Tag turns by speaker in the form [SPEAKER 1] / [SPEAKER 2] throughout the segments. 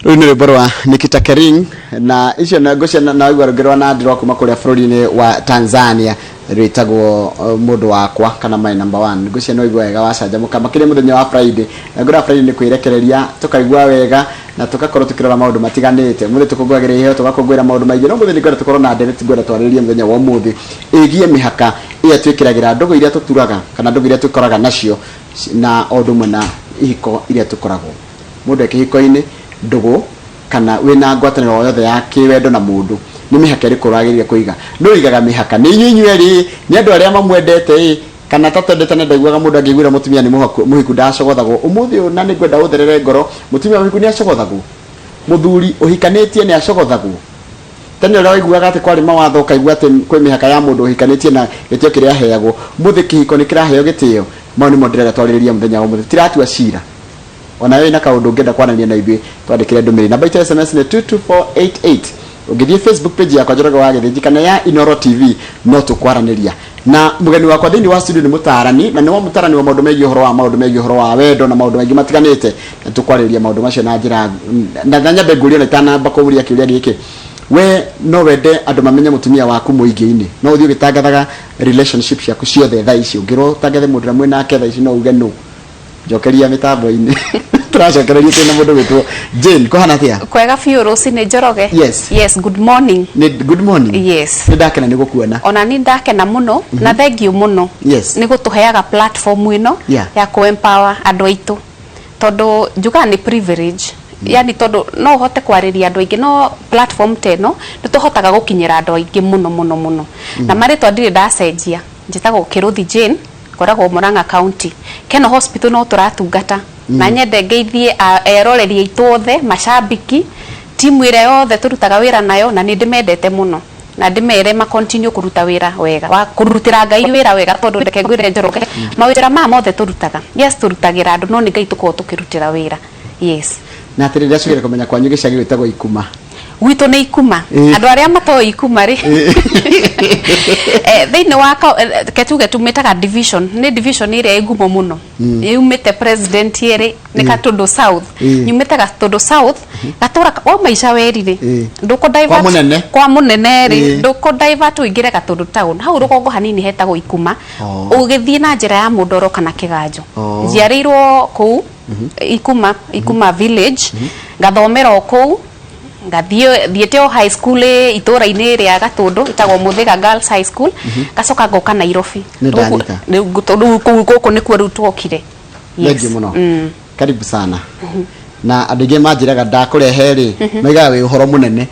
[SPEAKER 1] Rũu nĩ rwĩmbo rwa Nikita Kering na icio na ngũcia na waigua rũngĩ rwa Nandi rwa kuma kũrĩa bũrũri-inĩ wa Tanzania rwĩtagwo mũndũ wakwa kana my number one. Ngũcia nĩ waigua wega wacanjamũka makĩria mũthenya wa Friday, na ngwĩra Friday nĩ kwĩrekereria tũkaigua wega na tũgakorwo tũkĩrora maũndũ matiganĩte. Ũmũthĩ tũkũngũyagĩra iheo, tũgakũngũĩra maũndũ maingĩ, no ũmũthĩ nĩ ngwenda tũkorwo na ndereti, ngwenda twarĩrĩrie mũthenya wa ũmũthĩ ĩgiĩ mĩhaka ĩrĩa twĩkĩragĩra ndũgũ iria tũturaga kana ndũgũ iria twĩkoraga nacio na o ũndũ ũmwe na ihiko iria tũkoragwo. Mũndũ e kĩhiko-inĩ, ndũgũ, kana wĩna ngwatanĩro o yothe ya kĩwendo na mũndũ, nĩ mĩhaka ĩrĩkũ ũragĩrĩire kũiga? Nũ ũigaga mĩhaka? Nĩ inyuĩ inyuerĩ? Nĩ andũ arĩa mamwendete-ĩ? Kana ta twendete na ndaiguaga mũndũ angĩiguĩra mũtumia nĩ mũhiku ndacogothagwo. Ũmũthĩ ũyũ na nĩngwenda ũtherere ngoro, mũtumia mũhiku nĩ acogothagwo? Mũthuri ũhikanĩtie nĩ acogothagwo? Tene ũrĩa waiguaga atĩ kwarĩ mawatho ũkaigua atĩ kwĩ mĩhaka ya mũndũ ũhikanĩtie na gĩtĩo kĩrĩa aheagwo, ũmũthĩ kĩhiko nĩ kĩraheo gĩtĩo? Mau nĩmo ndĩrenda twarĩrĩrie mũthenya wa ũmũthĩ. Tiratua cira. Ona wĩna kaũndũ ũngĩenda kwaranĩria na ithuĩ, twandĩkĩre ndũmĩrĩri. Namba itũ ya SMS nĩ 22488. Ũngĩthiĩ Facebook page yakwa Njoroge wa Gĩthĩnji kana ya Inooro TV no tũkwaranĩria. Na mũgeni wakwa thĩinĩ wa studio nĩ mũtaarani, na nĩ wa mũtaarani wa maũndũ megiĩ ũhoro wa maũndũ megiĩ ũhoro wa wendo na maũndũ maingĩ matiganĩte. Na tũkwarĩrĩria maũndũ macio na njĩra na nyambe ngũrie ona itanamba kũũria kĩũria gĩkĩ. We no wende andũ mamenye mũtumia waku mũingĩ-inĩ? No ũthiĩ ũgĩtangathaga relationship ciaku ciothe thaa ici? Ũngĩrwo ũtangathe mũndũ ũrĩa mwĩnake thaa ici no uge nũ? Njokeria mĩtambo-inĩ. Tũracokereria twĩna mũndũ gwĩtwo Jane. Kũhana atĩa?
[SPEAKER 2] Kwega biũ rũcinĩ, Njoroge.
[SPEAKER 1] Yes.
[SPEAKER 2] Yes, good morning.
[SPEAKER 1] Nĩ good morning.
[SPEAKER 2] Yes.
[SPEAKER 1] Nĩ ndakena nĩ gũkuona.
[SPEAKER 2] Ona ni ndakena mũno na thengiũ mũno nĩ gũtũheaga platform ĩno ya kũ empower andũ aitũ, tondũ njugaga nĩ privilege, yani tondũ no ũhote kwarĩria andũ aingĩ, no platform ta ĩno nĩ tũhotaga gũkinyĩra andũ aingĩ mũno mũno mũno. Na marĩtwa ndirĩ ndacenjia, njĩtagwo Kĩrũthi Jane, ngoragwo Murang'a County, Keno Hospital no tũratungata. Na nyende ngeithie eroreri aitũ othe, macambiki, timu ĩrĩa yothe tũrutaga wĩra nayo, na nĩ ndĩmendete mũno na ndĩmere ma continue kũruta wĩra wega wa kũrutĩra Ngai wĩra wega, tondũ reke ngwĩre, Njoroge, mawĩra maya mothe tũrutaga, yes, tũrutagĩra andũ, no nĩ Ngai tũkoragwo tũkĩrutĩra wĩra, yes.
[SPEAKER 1] Na atĩrĩrĩ, ndacokire kũmenya kwanyu gĩcagi gwĩtagwo Ikuma.
[SPEAKER 2] Gwitũ nĩ Ikuma. Andũ arĩa matoĩ Ikuma rĩ, thĩinĩ wa ke tuge tumĩtaga division, nĩ division ĩrĩa ĩ ngumo mũno yumĩte president ĩrĩ nĩ Gatũndũ South. Nyumĩte Gatũndũ South, gatũra o maica werire ndũkũ divert
[SPEAKER 1] Kwa mũnene.
[SPEAKER 2] Kwa mũnene rĩ, ndũkũ divert ũingĩre Gatũndũ town, hau rũgongo hanini hetagwo Ikuma. Ũgĩthiĩ na njĩra ya Mũndoro kana Kĩganjo. Njiarĩirwo kũu Ikuma, Ikuma village, ngathomera o kũu, ngathiĩ thiĩte o high school itũra-inĩ rĩa Gatũndũ ĩtagwo Mũthĩga Girls High School, ngacoka ngoka Nairobi.
[SPEAKER 1] Nĩ ndanyita.
[SPEAKER 2] Rĩu tondũ kũu gũkũ nĩkuo rĩu twokire.
[SPEAKER 1] Thengiũ mũno. Karibu sana. Na andũ aingĩ manjĩraga ndakũrehe rĩ, maigaga wĩ ũhoro mũnene.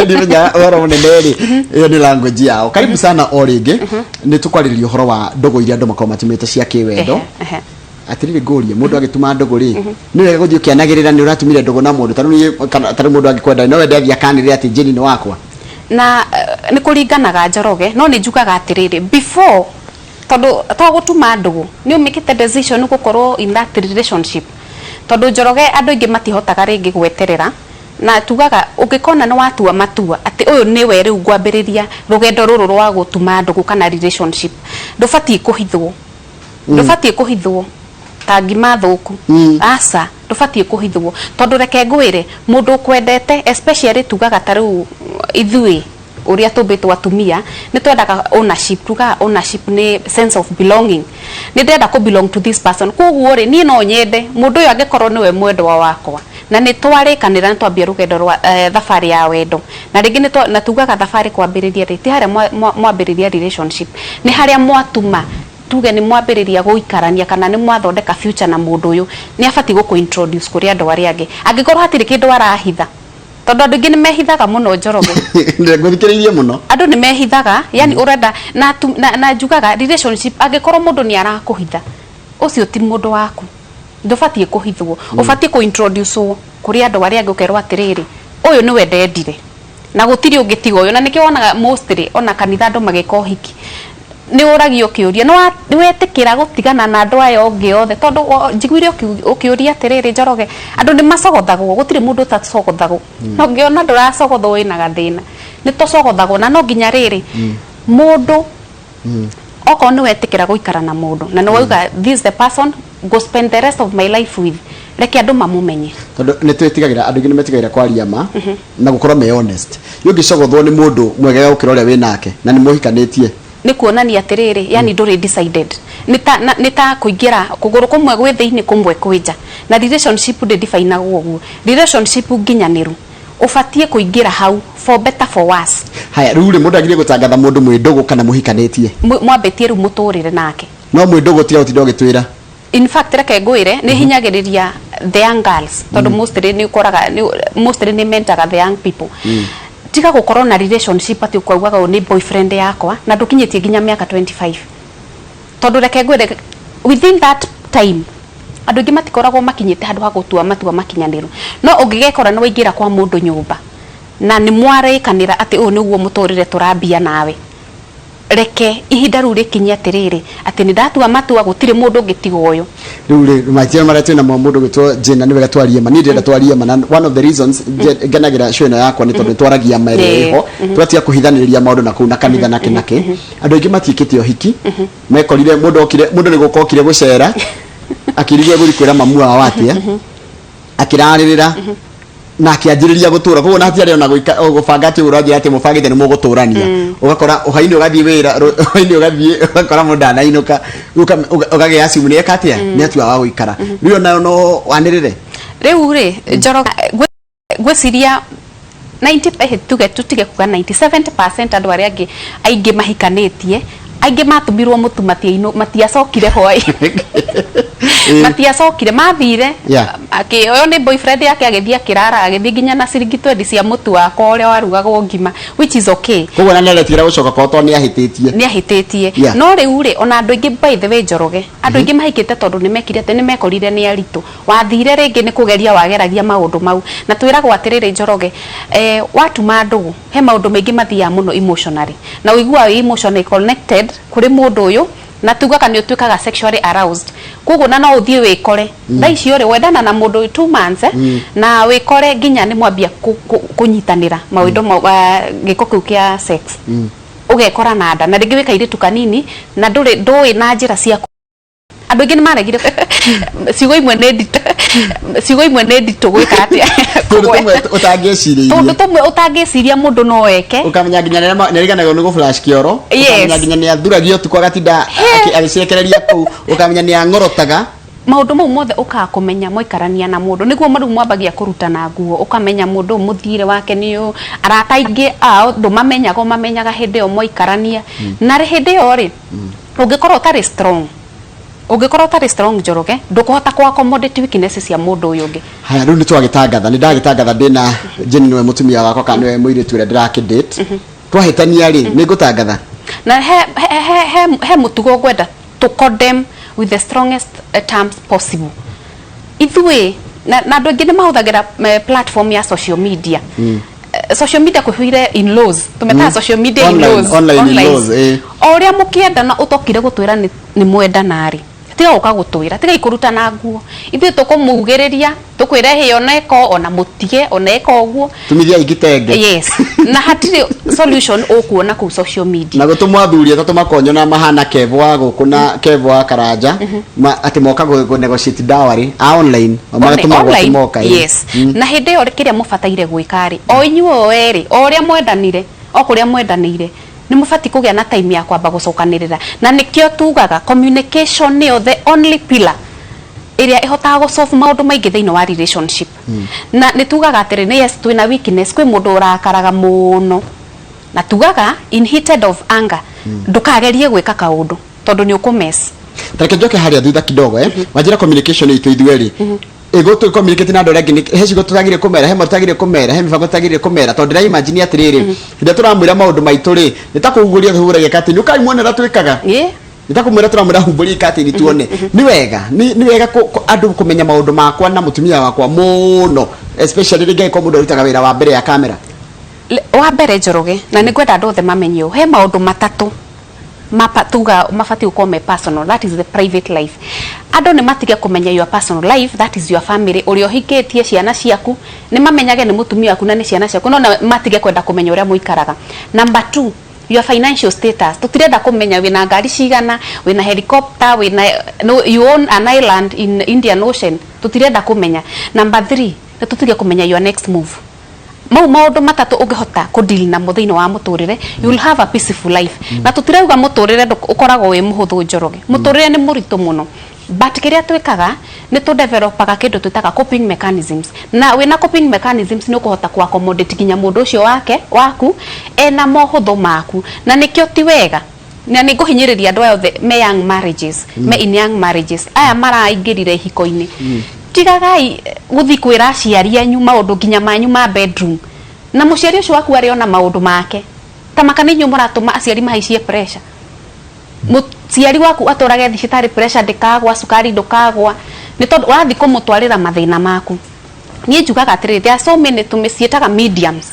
[SPEAKER 1] Ndimenya ũhoro mũnene rĩ, ĩyo nĩ language yao. Karibu sana o rĩngĩ. Nĩ tũkwarĩrĩria ũhoro wa ndũgũ iria andũ makoragwo matumĩte cia kĩwendo. Atĩrĩrĩ, ngũrie, mũndũ agĩtuma ndũgũ rĩ, nĩ wega gũthiĩ ũkĩanagĩrĩra nĩ ũratumire ndũgũ na mũndũ? Tarĩu kana tarĩu mũndũ angĩkwenda, no wende athiĩ akanĩrĩre atĩ Jane nĩ wakwa?
[SPEAKER 2] Na nĩ kũringanaga, Njoroge, no nĩ njugaga atĩrĩrĩ, before, tondũ to gũtuma ndũgũ nĩ ũmĩkĩte decision gũkorwo in that relationship, tondũ, Njoroge, andũ aingĩ matihotaga rĩngĩ gweterera, na tugaga ũngĩkona nĩ watua matua atĩ ũyũ nĩwe rĩu ngwambĩrĩria rũgendo rũrũ rwa gũtuma ndũgũ kana relationship, ndũbatiĩ kũhithwo, ndũbatiĩ kũhithwo ta ngima thũku. Aca, ndũbatiĩ kũhithwo, tondũ reke ngwĩre, mũndũ ũkwendete, especially tugaga ta rĩu ithuĩ ũrĩa tũmbĩtwo atumia nĩ twendaga ownership. Tugaga ownership nĩ sense of belonging, nĩ ndĩrenda kũ belong to this person. Koguo rĩ, niĩ no nyende mũndũ ũyũ angĩkorwo nĩwe mwendwa wakwa na nĩ twarĩkanĩra, nĩ twambia rũgendo rwa thabarĩ ya wendo, na rĩngĩ na tugaga thabarĩ kwambĩrĩria rĩ, ti harĩa mwambĩrĩria relationship, nĩ harĩa mwatuma, tuge nĩ mwambĩrĩria gũikarania kana nĩ mwathondeka future na mũndũ ũyũ, nĩ abatiĩ gũkũ introduce kũrĩ andũ arĩa angĩ angĩkorwo hatirĩ kĩndũ arahitha, tondũ andũ aingĩ nĩ mehithaga mũno, Njoroge.
[SPEAKER 1] Ngũthikĩrĩirie mũno.
[SPEAKER 2] Andũ nĩ mehithaga, yani ũrenda na njugaga relationship, angĩkorwo mũndũ nĩ arakũhitha, ũcio ti mũndũ waku. Ndũbatiĩ kũhithwo, ũbatiĩ kũ introduce kũrĩ andũ arĩa angĩ, ũkerwo atĩrĩrĩ, ũyũ nĩwe ndendire na gũtirĩ ũngĩ tiga ũyũ. Na nĩkĩo wonaga mostly ona kanitha andũ magĩka ũhiki nĩ ũragio kĩũria, nĩ wetĩkĩra gũtigana na andũ aya ũngĩ othe? Tondũ njiguire ũkĩũria atĩrĩrĩ, Njoroge, andũ nĩ macogothagwo, gũtirĩ mũndũ ũtacogothagwo. Na ũngĩona ndũracogothwo, wĩna gathĩna. Nĩ tũcogothagwo, na no nginya rĩrĩ mũndũ okorwo nĩ wetĩkĩra gũikara na mũndũ na nĩ wauga, "This is the person go spend the rest of my life with," Reke andũ mamũmenye.
[SPEAKER 1] Tondũ nĩ twĩtigagĩra, andũ aingĩ nĩ metigagĩra kwaria ma na gũkorwo me honest. Ũngĩcogothwo nĩ mũndũ mwega gũkĩra ũrĩa wĩ nake na nĩ mũhikanĩtie,
[SPEAKER 2] Nĩ kuonania atĩrĩrĩ, yani ndũrĩ decided. Nĩ ta na- nĩ ta kũingĩra kũgũrũ kũmwe gwĩ thĩinĩ, kũmwe kwĩ nja. Na relationship ndĩ definagwo ũguo. Relationship nginyanĩru ũbatiĩ kũingĩra hau for better, for worse.
[SPEAKER 1] Haya, rĩu rĩ, mũndũ agĩrĩire gũtangatha mũndũ mwĩ ndũgũ kana mũhikanĩtie?
[SPEAKER 2] Mwambĩtie rĩu mũtũrĩre nake.
[SPEAKER 1] No mwĩ ndũgũ, tiga gũtinda ũgĩtwĩra.
[SPEAKER 2] In fact, reke ngwĩre, nĩ hinyagĩrĩria the young girls, tondũ mostly nĩ ũkoraga mostly nĩ mentaga the young people. Tiga gũkorwo na relationship atĩ ũkaugaga ũyũ nĩ boyfriend yakwa na ndũkinyĩtie nginya mĩaka 25, tondũ reke ngwĩre, within that time andũ aingĩ matikoragwo makinyĩte handũ ha gũtua matua makinyanĩru. No ũngĩgekora nĩ waingĩra kwa mũndũ nyũmba na nĩ mwarĩkanĩra atĩ ũyũ nĩguo mũtũrĩre tũrambia nawe, reke ihinda rĩu rĩkinye atĩrĩrĩ, atĩ nĩ ndatua matua, gũtirĩ mũndũ ũngĩ tiga ũyũ.
[SPEAKER 1] Rĩu rĩ, matia marĩa twĩna mo, mũndũ gwĩtwo Jane, nĩ wega twarie ma. Niĩ ndĩrenda twarie ma, na one of the reasons ngenagĩra show ĩno yakwa nĩ tondũ twaragia ma ĩrĩa ĩho, tũgatiga kũhithanĩrĩria maũndũ na kũu na kanitha na kĩ na kĩ. Andũ aingĩ matiĩkĩte ũhiki, mekorire mũndũ okire, mũndũ nĩ gũka okire gũcera, akĩrigwo egũthiĩ kwĩra mamu wao atĩa, akĩrarĩrĩra na akĩanjĩrĩria gũtũra. Koguo na hatiarĩ ona gũbanga atĩ ũguo ũranjĩra atĩ mũbangĩte nĩ mũgũtũrania. Ũgakora hwainĩ ũgathiĩ wĩra, hwainĩ ũgathiĩ ũgakora mũndũ ndanainũka. Rĩu ũkagĩa assume nĩ eka atĩa, nĩ atua wa gũikara. Rĩu onayo no wanĩrĩre.
[SPEAKER 2] Rĩu rĩ, Njoroge, ngwĩciria 90, tuge tutige kuga 90, 70% andũ arĩa angĩ aingĩ mahikanĩtie, aingĩ matũmirwo mũtu, matiacokire hwaĩ, matiacokire, mathire. Ũyũ nĩ boyfriend yake, agĩthiĩ akĩrara, agĩthiĩ nginya na ciringi 20 cia mũtu wakwa ũrĩa warugagwo ngima, which is okay.
[SPEAKER 1] Koguo na nĩaretigĩra gũcoka kwao tondũ nĩ ahĩtĩtie.
[SPEAKER 2] Nĩ ahĩtĩtie. No rĩu rĩ, ona andũ aingĩ, by the way, Njoroge, andũ aingĩ mahikĩte tondũ nĩ mekire atĩ nĩ mekorire nĩ aritũ. Wathire rĩngĩ nĩ kũgeria wageragia maũndũ mau, na twĩragwo atĩrĩrĩ, Njoroge, watuma ndũgũ he maũndũ maingĩ mathiaga mũno emotionally, na ũiguaga wĩ emotionally connected kũrĩ mũndũ ũyũ, na tugaga nĩ ũtuĩkaga sexually aroused. Koguo na no ũthiĩ wĩkore thaa icio rĩ, wendana na mũndũ 2 months, na wĩkore nginya nĩ mwambia kũnyitanĩra maũndũ mau, gĩko kĩu kĩa sex, ũgekora na nda, na rĩngĩ wĩ kairĩtu kanini na ndũrĩ ndũĩ na njĩra cia andũ aingĩ nĩ maregire. Ciugo imwe nĩ nditũ, ciugo imwe nĩ nditũ gwĩka atĩa?
[SPEAKER 1] Tũndũ tũmwe ũtangĩcirĩirie.
[SPEAKER 2] Tũndũ tũmwe ũtangĩciria mũndũ no eke.
[SPEAKER 1] Ũkamenya nginya nĩariganagĩrwo nĩ gũflash kĩoro. Ũkamenya nginya nĩ athuragia ũtukũ agatinda agĩcekereria kũu. Ũkamenya nĩ ang'orotaga.
[SPEAKER 2] Maũndũ mau mothe ũkaga kũmenya mwaikarania na mũndũ, nĩguo rĩu mwambagia kũrutana nguo, ũkamenya mũndũ ũyũ mũthiĩre wake nĩ ũyũ, arata aingĩ ao ndũmamenyaga, ũmamenyaga hĩndĩ ĩyo mwaikarania. Na hĩndĩ ĩyo rĩ, ũngĩkorwo ũtarĩ strong, ũngĩkorwo ũtarĩ strong, Njoroge, ndũkũhota kũ accommodate weaknesses cia mũndũ ũyũ ũngĩ.
[SPEAKER 1] Haya, rĩu nĩ twagĩtangatha, nĩ ndagĩtangatha ndĩna Jane, nĩwe mũtumia wakwa kana nĩwe mũirĩtu ũrĩa ndĩrakĩdate. Twahĩtania rĩ, nĩ ngũtangatha.
[SPEAKER 2] Na he mũtugo ngwenda to condemn with the strongest terms possible. Ithuĩ na andũ aingĩ nĩ mahũthagĩra platform ya social media. Social media kũihũire in-laws, tũmetaga social media in-laws.
[SPEAKER 1] Online in-laws, eh.
[SPEAKER 2] O ũrĩa mũkĩendana, ũtokire gũtwĩra nĩ mwendana rĩ, tiga gũka gũtwĩra, tiga ikũrutana nguo. Ithuĩ tũkũmugĩrĩria, tũkwĩre hĩ, ona ĩka, ona mũtige, ona ĩka ũguo.
[SPEAKER 1] Tumithia igitenge.
[SPEAKER 2] Yes, na hatirĩ solution ũkuona kũu social media.
[SPEAKER 1] Na gũtũmwo athuri atatũ makonyo na mahana Kevo wa gũkũ na Kevo wa Karanja, atĩ moka gũ negotiate dowry a online magatũmagwo atĩ moka, eh.
[SPEAKER 2] Yes, na hĩndĩ ĩyo kĩrĩa mũbataire gwĩka rĩ, o inyuĩ o erĩ, o ũrĩa mwendanire, o kũrĩa mwendanĩire, nĩ mũbatiĩ kũgĩa na time ya kwamba gũcokanĩrĩra. Na nĩkĩo tugaga communication nĩyo the only pillar ĩrĩa ĩhotaga gũsolve maũndũ maingĩ thĩinĩ wa relationship. Na nĩ tugaga atĩrĩ, nĩ yes, twĩna weakness, kwĩ mũndũ ũrakaraga mũno, na tugaga in heated of anger ndũkagerie gwĩka kaũndũ tondũ nĩ ũkũmess.
[SPEAKER 1] Tareke njoke harĩa thutha kidogo, eh. Wanjĩra communication itũ ithuerĩ ĩgũ communicate na andũ arĩa angĩ, he ciugo tũtagĩrĩire kũmera, he maũndũ tũtagĩrĩire kũmera, he mĩbango tũtagĩrĩire kũmera, tondũ ndĩra imagine atĩrĩrĩ, hĩndĩ ĩrĩa tũramwĩra maũndũ maitũ rĩ, nĩ ta kũhumbũria tũhuragia katini, ũkai muone ũrĩa twĩkaga. Nĩ ta kũmwĩra tũramwĩra humbũria katini tuone. Nĩ wega, nĩ wega andũ kũmenya maũndũ makwa na mũtumia wakwa mũno, especially rĩngĩ angĩkorwo mũndũ arutaga wĩra wa mbere ya kamera.
[SPEAKER 2] Wa mbere, Njoroge, na nĩ ngwenda andũ othe mamenye ũũ, he maũndũ matatũ mapa tuga mabatiĩ gũkorwo me personal, that is the private life. Andũ nĩ matige kũmenya your personal life, that is your family, ũrĩa ũhikĩtie, ciana ciaku, nĩ mamenyage nĩ mũtumia waku na nĩ ciana ciaku, no na matige kwenda kũmenya ũrĩa mũikaraga. Number two, Your financial status tutirenda kumenya wina ngari cigana, wina helicopter, wina, no, you own an island in Indian Ocean, tutirenda kumenya. Number 3, nĩ tũtige kũmenya your next move. Mau maũndũ matatũ ũngĩhota kũdeal namo thĩinĩ wa mũtũrĩre, you will have a peaceful life. Na tũtirauga mũtũrĩre ũkoragwo wĩ mũhũthũ, Njoroge. Mũtũrĩre nĩ mũritũ mũno, but kĩrĩa twĩkaga nĩ tũdevelopaga kĩndũ twĩtaga coping mechanisms, na wĩna coping mechanisms nĩ ũkũhota ku accommodate nginya mũndũ ũcio wake waku ena mohũthũ maku. Na nĩkĩo ti wega, na nĩ ngũhinyĩrĩria andũ aya othe me young marriages, me in young marriages, aya maraingĩrire ihiko-inĩ, tigagai gũthiĩ kwĩra aciari anyu maũndũ nginya manyu ma bedroom, na mũciari ũcio waku arĩ ona maũndũ make. Ta maka nĩ inyuĩ mũratũma aciari mahaicie pressure. Mũciari waku atũrage thibitarĩ, pressure ndĩkagwa, cukari ndũkagwa, nĩ tondũ ũrathiĩ kũmũtwarĩra mathĩna maku. Niĩ njugaga atĩrĩrĩ, there are so many, tũmĩciĩtaga mediums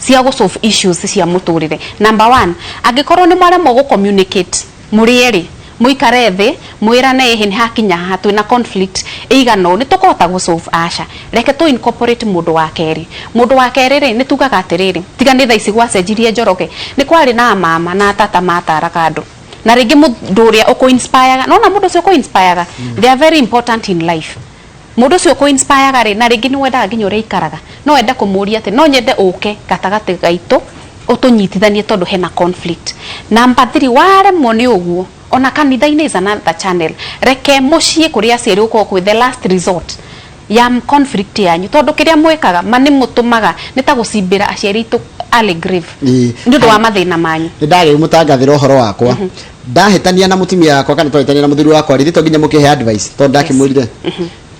[SPEAKER 2] cia gũ solve issues cia mũtũrĩre. Number one, angĩkorwo nĩ mwaremwo gũ communicate mũrĩ erĩ, mũikare thĩ mwĩrane, ĩhĩ nĩ hakinya haha, twĩna conflict ĩigana ũũ, nĩ tũkũhota gũ solve? Aca, reke tũ incorporate mũndũ wa kerĩ. Mũndũ wa kerĩ rĩ, nĩ tugaga atĩrĩrĩ, tiga nĩ thaa ici gwacenjirie, Njoroge, nĩ kwarĩ na mama na tata mataraga andũ, na rĩngĩ mũndũ ũrĩa ũkũ inspireaga, nona mũndũ ũcio ũkũ inspireaga, they are very important in life. Mũndũ ũcio ũkũ inspireaga rĩ, na rĩngĩ nĩ wendaga nginya ũrĩa aikaraga, no wende kũmũria atĩ no nyende ũke gatagatĩ gaitũ ũtũnyitithanie tondũ hena conflict. Number 3, waremwo nĩ ũguo, ona kanitha-inĩ is another channel. Reke mũciĩ kũrĩ aciari gũkorwo kwĩ the last resort ya conflict yanyu, tondũ kĩrĩa mwĩkaga ma nĩ mũtũmaga nĩ ta gũcimbĩra aciari aitũ early grave nĩ ũndũ wa mathĩna manyu.
[SPEAKER 1] Nĩ ndarĩ mũtangathĩra ũhoro wakwa, ndahĩtania na mũtumia wakwa kana twahĩtania na mũthuri wakwa rĩ, to nginya mũkĩhe advice, tondũ ndakĩmwĩrire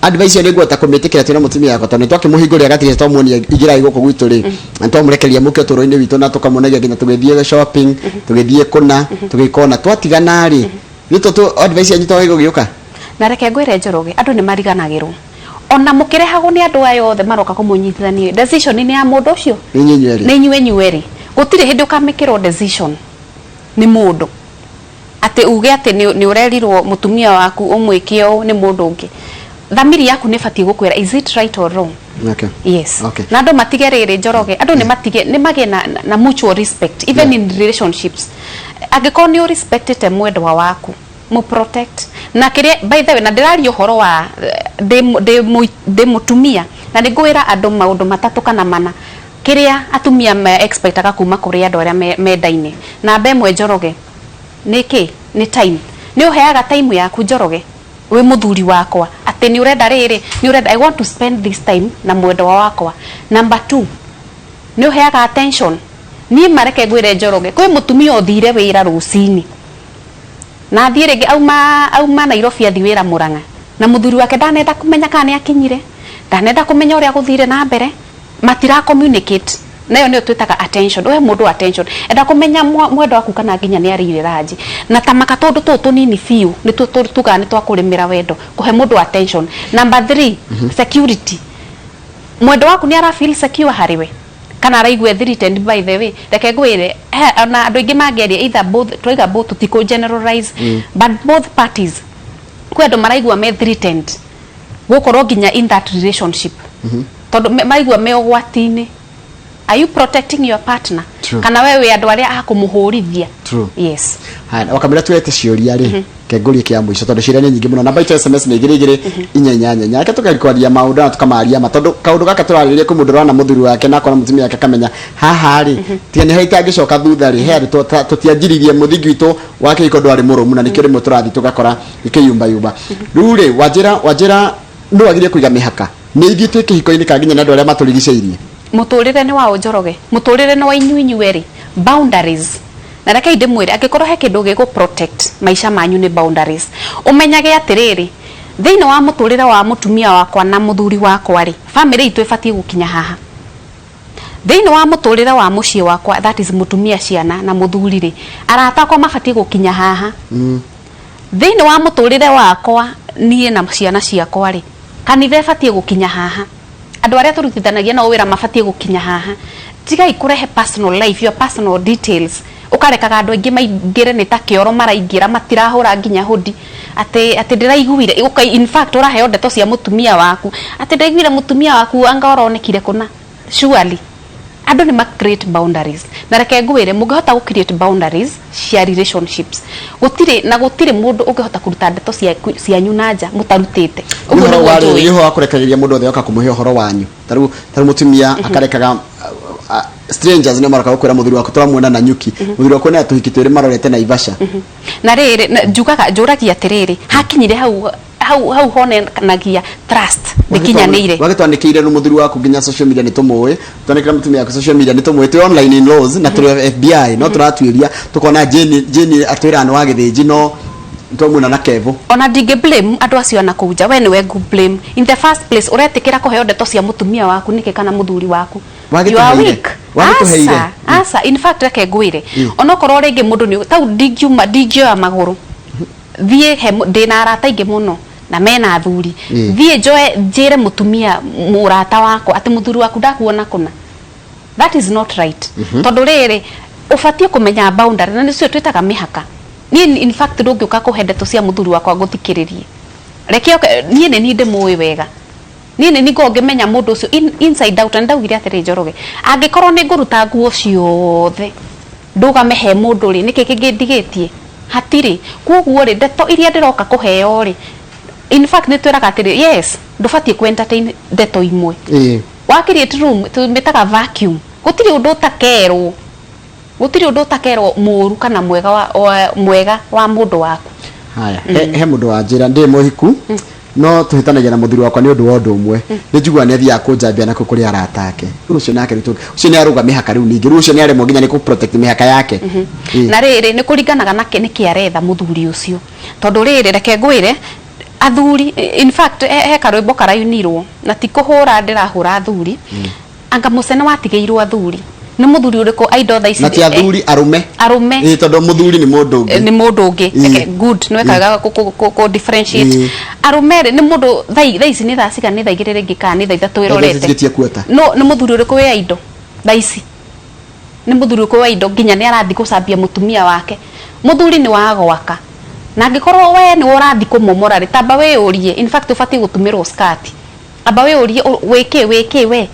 [SPEAKER 1] advice ĩyo nĩ ngũhota kũmĩtĩkĩra twĩna mũtumia wakwa, tondũ nĩ twakĩmũhingũrĩra gatirĩ, twamuonia ingĩrai gũkũ gwitũ rĩ, na twamũrekeria mũke ũtũũro-inĩ witũ, na tũkamuonagia nginya tũgĩthiĩ shopping, tũgĩthiĩ kũna tũgĩkona twatigana rĩ, nĩ tũ advice yanyu to ĩgũgĩũka.
[SPEAKER 2] Na reke ngwĩre, Njoroge, andũ nĩ mariganagĩrwo, ona mũkĩrehagwo nĩ andũ aya othe maroka kũmũnyitithania, decision nĩ ya mũndũ ũcio.
[SPEAKER 1] Nĩ inyuĩ inyuerĩ.
[SPEAKER 2] Nĩ inyuĩ inyuerĩ. Gũtirĩ hĩndĩ ũkamĩkĩrwo decision nĩ mũndũ atĩ uge atĩ nĩ ũrerirwo mũtumia waku ũmwĩke ũũ nĩ mũndũ ũngĩ. Thamiri yaku nĩ ĩbatiĩ gũkwĩra, is it right or wrong? Yes. Na andũ matige rĩrĩ, Njoroge, andũ nĩ matige nĩ magĩe na mutual respect even in relationships. Angĩkorwo nĩ ũrespectĩte mwendwa waku, mu protect. Na kĩrĩa, by the way, na ndĩraria ũhoro wa ndĩ mũtumia, na nĩ ngwĩra andũ maũndũ matatũ kana mana kĩrĩa atumia me expectaga kuma kũrĩ andũ arĩa mendaine. Namba ĩmwe, Njoroge, nĩ kĩ? Nĩ time. Nĩ ũheaga time yaku, Njoroge, wĩ mũthuri wakwa, atĩ nĩ ũrenda rĩrĩ, nĩ ũrenda, I want to spend this time na mwendwa wakwa. Number 2, nĩ ũheaga attention. Niĩ mareke ngwĩre, Njoroge, kwĩ mũtumia ũthire wĩra rũcinĩ na athiĩ rĩngĩ auma Nairobi athiĩ wĩra Murang'a, na mũthuri wake ndanenda kũmenya kana nĩ akinyire, ndanenda kũmenya ũrĩa gũthire na mbere, matira communicate. Nayo nĩyo twĩtaga attention. Ũhe mũndũ attention, enda kũmenya mwendwa waku kana nginya nĩ arĩire ranji. Na tamaka tũndũ tũtũ tũnini biũ nĩ tugaga nĩ twakũrĩmĩra wendo, kũhe mũndũ attention. Number 3, security. Mwendwa waku nĩ ara feel secure harĩ we kana araigua threatened? By the way, reke ngwĩre, ona andũ aingĩ mangĩaria, either both, twaiga both, tũtikũ generalize, but both parties, kwĩ andũ maraigua me threatened gũkorwo nginya in that relationship, tondũ maraigua me ũgwati-inĩ. Are you protecting your partner?
[SPEAKER 1] True.
[SPEAKER 2] Kana we wĩ andũ arĩa a kũmũhũrithia?
[SPEAKER 1] True.
[SPEAKER 2] Yes.
[SPEAKER 1] Haya, wakamĩra tuete ciũria rĩ, kengũrie kĩa mũico, tondũ ciũria nĩ nyingĩ mũno. Namba itũ SMS nĩ 22488. Reke tũkakwaria maũndũ na tũkamaria ma, tondũ kaũndũ gaka tũrarĩrĩria, kwĩ mũndũ ũrona mũthuri wake na akona mũtumia wake, akamenya haha rĩ, tiga nĩ harĩa itangĩcoka thutha rĩ, he andũ tũtianjiririe mũthingi witũ wa kĩhiko ndwarĩ mũrũmu, na nĩkĩo rĩmwe tũrathiĩ tũgakora gĩkĩyumbayumba. Rĩu rĩ, wanjĩra nĩ wagĩrĩire kũiga mĩhaka nĩ ithuĩ twĩ kĩhiko-inĩ kana nginya na andũ arĩa matũrigicĩirie?
[SPEAKER 2] Mũtũrĩre nĩ wa Njoroge, mũtũrĩre nĩ wa inyuĩ inyuerĩ. Boundaries, na rekei ndĩmwĩre, angĩkorwo he kĩndũ gĩgũ protect maica manyu nĩ boundaries. Ũmenyage atĩrĩrĩ, thĩinĩ wa mũtũrĩre wa mũtumia wakwa na mũthuri wakwa rĩ, family itũ ĩbatiĩ gũkinya haha. Thĩinĩ wa mũtũrĩre wa mũciĩ wakwa, that is mũtumia, ciana na mũthuri rĩ, arata akwa mabatiĩ gũkinya haha. Thĩinĩ wa mũtũrĩre wakwa niĩ na ciana ciakwa rĩ, kanitha ĩbatiĩ gũkinya haha, andũ arĩa tũrutithanagia nao wĩra mabatiĩ gũkinya haha. Tigai kũrehe personal life, your personal details, ũkarekaga andũ aingĩ maingĩre nĩ ta kĩoro maraingĩra, matirahũra nginya hũndi atĩ ndĩraiguire. In fact, ũraheo ndeto cia mũtumia waku atĩ ndĩraiguire mũtumia waku anga ũronekire kũna. Surely Andũ nĩ ma create boundaries, na reke ngwĩre, mũngĩhota gũ create boundaries cia relationships, gũtirĩ na gũtirĩ mũndũ ũngĩhota kũruta ndeto cianyu na nja mũtarutĩte.
[SPEAKER 1] Nĩ
[SPEAKER 2] Ũguo
[SPEAKER 1] ũhoro
[SPEAKER 2] nĩguo
[SPEAKER 1] wa
[SPEAKER 2] njũĩ.
[SPEAKER 1] Nĩ ũhoro wa kũrekagĩria mũndũ othe oka kũmũhe ũhoro wanyu. Tarĩu mũtumia akarekaga strangers nĩ maroka gũkwĩra mũthuri waku tũramuona na nyuki, mũthuri waku na tũhiki twĩrĩ marorete Naivasha.
[SPEAKER 2] Na rĩrĩ, njugaga, njũragia atĩrĩrĩ, hakinyire hau hau hau honanagia trust ndĩkinyanĩire.
[SPEAKER 1] Wagĩtwanĩkĩire nĩ mũthuri waku nginya social media nĩ tũmũĩ, twanĩkĩra mũtumia waku social media nĩ tũmũĩ, twĩ online in laws na tũrĩ FBI, no tũratuĩria tũkona Jane. Jane atwĩraga nĩ wa gĩthĩnji, no twamuona na kevo.
[SPEAKER 2] Ona ndingĩ blame andũ acio ana kũu nja, we nĩwe ngũ blame. In the first place, ũretĩkĩra kũheo ndeto cia mũtumia waku nĩkĩ kana mũthuri waku? You are
[SPEAKER 1] Wagĩtũheire.
[SPEAKER 2] weak.
[SPEAKER 1] Wagĩtũheire.
[SPEAKER 2] Aca, aca. In fact, reke ngwĩre, onokorwo rĩngĩ mũndũ nĩ tau, ndingiuma, ndingĩoya magũrũ thiĩ he ndĩna arata aingĩ mũno na mena athuri, thiĩ njoe njĩre mũtumia mũrata wakwa atĩ mũthuri waku ndakuona kũna. That is not right, tondũ rĩrĩ, ũbatiĩ kũmenya boundary, na nĩcio twĩtaga mĩhaka. Niĩ in fact ndũngĩũka kũhe ndeto cia mũthuri wakwa ngũthikĩrĩrie. Reke oke, niĩ nĩ niĩ ndĩmũĩ wega, niĩ nĩ niĩ ngoragwo ngĩmenya mũndũ ũcio inside out. Na ndaugire atĩrĩ, Njoroge, angĩkorwo nĩ ngũruta nguo ciothe ndũgame he mũndũ rĩ, nĩkĩ kĩngĩ ndigĩtie? Hatirĩ. Koguo rĩ, ndeto iria ndĩroka kũheo rĩ, in fact nĩ twĩraga atĩrĩ, yes, ndũbatiĩ ku entertain ndeto imwe. Wa create room tũmĩtaga vacuum. Gũtirĩ ũndũ ũtakerwo, gũtirĩ ũndũ ũtakerwo mũru kana mwega wa mwega wa mũndũ waku.
[SPEAKER 1] Haya, he mũndũ wanjĩra, ndĩ mũhiku no tũhĩtanagia na mũthuri wakwa nĩ ũndũ wa ũndũ ũmwe, nĩ njiguaga nĩ athiaga kũnjambia nakũ kũrĩ arata ake. Rĩu ũcio nake, rĩu ũcio nĩ arũga mĩhaka. Rĩu ningĩ rĩu ũcio nĩ aremwo nginya nĩ kũ protect mĩhaka yake.
[SPEAKER 2] Na rĩrĩ, nĩ kũringanaga na nĩkĩ aretha mũthuri ũcio, tondũ rĩrĩ, reke ngwĩre, athuri, in fact he karwĩmbo karainirwo, na ti kũhũra ndĩrahũra athuri, anga mũcene watigĩirwo athuri. Nĩ mũthuri ũrĩkũ aindo thaa ici?
[SPEAKER 1] Na ti athuri, arũme.
[SPEAKER 2] Arũme.
[SPEAKER 1] Tondũ mũthuri nĩ mũndũ ũngĩ.
[SPEAKER 2] Nĩ mũndũ ũngĩ. Reke, good, nĩ wekaga kũ differentiate. Arũme rĩ, nĩ mũndũ thaa ici nĩ thaa cigana? Nĩ thaa 2 rĩngĩ kana nĩ thaa 3 ĩrorete?
[SPEAKER 1] Ĩtigĩtie kuota.
[SPEAKER 2] No nĩ mũthuri ũrĩkũ wĩ aindo thaa ici? Nĩ mũthuri ũrĩkũ wa indo nginya nĩ arathiĩ gũcambia mũtumia wake? Mũthuri nĩ wa gwaka, na angĩkorwo we nĩwe ũrathiĩ kũmomora rĩ, tamba wĩyũrie. In fact ũbatiĩ gũtumĩrwo skirt. Amba wĩyũrie, wĩkĩ wĩkĩ we,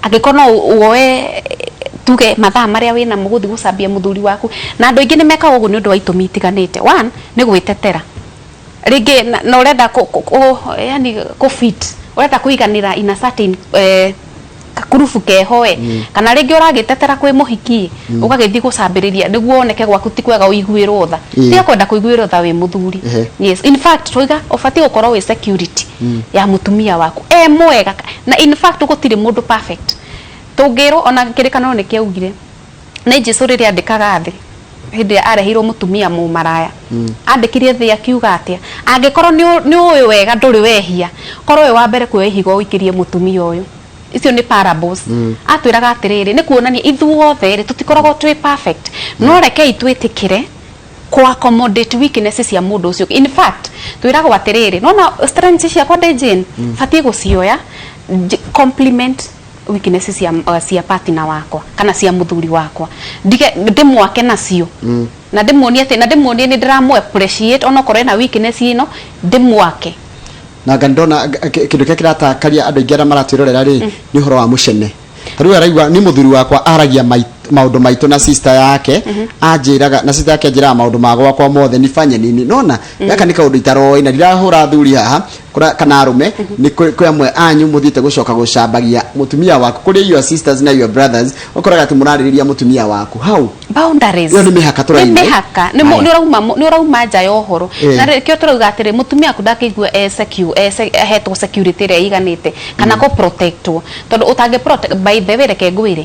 [SPEAKER 2] angĩkorwo no woe tuge mathaa marĩa wĩnamo gũthiĩ gũcambia mũthuri waku. Na andũ aingĩ nĩ mekaga ũguo nĩ ũndũ wa itũmi itiganĩte. One, nĩ gwĩtetera rĩngĩ na ũrenda yani kũ fit, ũrenda kũiganĩra in a certain kakurubu keho ĩ, kana rĩngĩ ũragĩtetera kwĩ mũhiki, ũgagĩthiĩ gũcambĩrĩria nĩguo woneke gwaku ti kwega, ũiguĩrwo tha. Tiga kwenda kũiguĩrwo tha wĩ mũthuri. Yes, in fact twauga ũbatiĩ gũkorwo wĩ security ya mũtumia waku e mwega, na in fact gũtirĩ mũndũ perfect. Tũngĩrwo ona kĩrĩkanĩro nĩ kĩaugire, nĩ Jesu rĩrĩa andĩkaga thĩ hĩndĩ ĩrĩa areheirwo mũtumia mũmaraya, andĩkire thĩ akiuga atĩa? Angĩkorwo nĩ ũĩ wega ndũrĩ wehia, korwo wĩ wa mbere kuoya ihiga ũikĩrie mũtumia ũyũ. Icio nĩ parables. Atwĩraga atĩrĩrĩ, nĩ kuonania ithuothe rĩ, tũtikoragwo twĩ perfect, no rekei twĩtĩkĩre kũ accommodate weaknesses cia mũndũ ũcio. In fact twĩragwo atĩrĩrĩ, nona strengths ciakwa ndĩ Jane, batiĩ gũcioya compliment weaknesses cia partner wakwa kana cia mũthuri wakwa, ndige ndĩmwake nacio na ndĩmuonie atĩ, na ndĩmuonie nĩ ndĩramũ appreciate onokorwo ena weakness ĩno, ndĩmwake.
[SPEAKER 1] Na nga ndona kĩndũ kĩrĩa kĩratakaria andũ aingĩ arĩa maratwĩrorera rĩ, nĩ ũhoro wa mũcene. Ta rĩu araigua nĩ mũthuri wakwa aragia maũndũ maitũ na sister yake, anjĩraga na sister yake anjĩraga maũndũ ma gwakwa mothe, nifanye nini? Nona gaka nĩ kaũndũ itaroĩ, na ndirahũra athuri haha kana arũme. Nĩ kwĩ amwe anyu mũthiĩte gũcoka gũcambagia mũtumia waku kũrĩ your sisters na your brothers, ũkoraga atĩ mũrarĩrĩria mũtumia waku hau.
[SPEAKER 2] Boundaries.
[SPEAKER 1] Ĩyo nĩ mĩhaka
[SPEAKER 2] nĩ
[SPEAKER 1] tũraina.
[SPEAKER 2] Mĩhaka nĩ nĩ ũrauma nja ya ũhoro. Na rĩkĩo tũrauga atĩrĩ, mũtumia waku ndangĩigua e secure, ahetwo security ĩrĩa ĩiganĩte kana kũ protectwo, tondũ ũtangĩ protect. By the way, reke ngwĩre,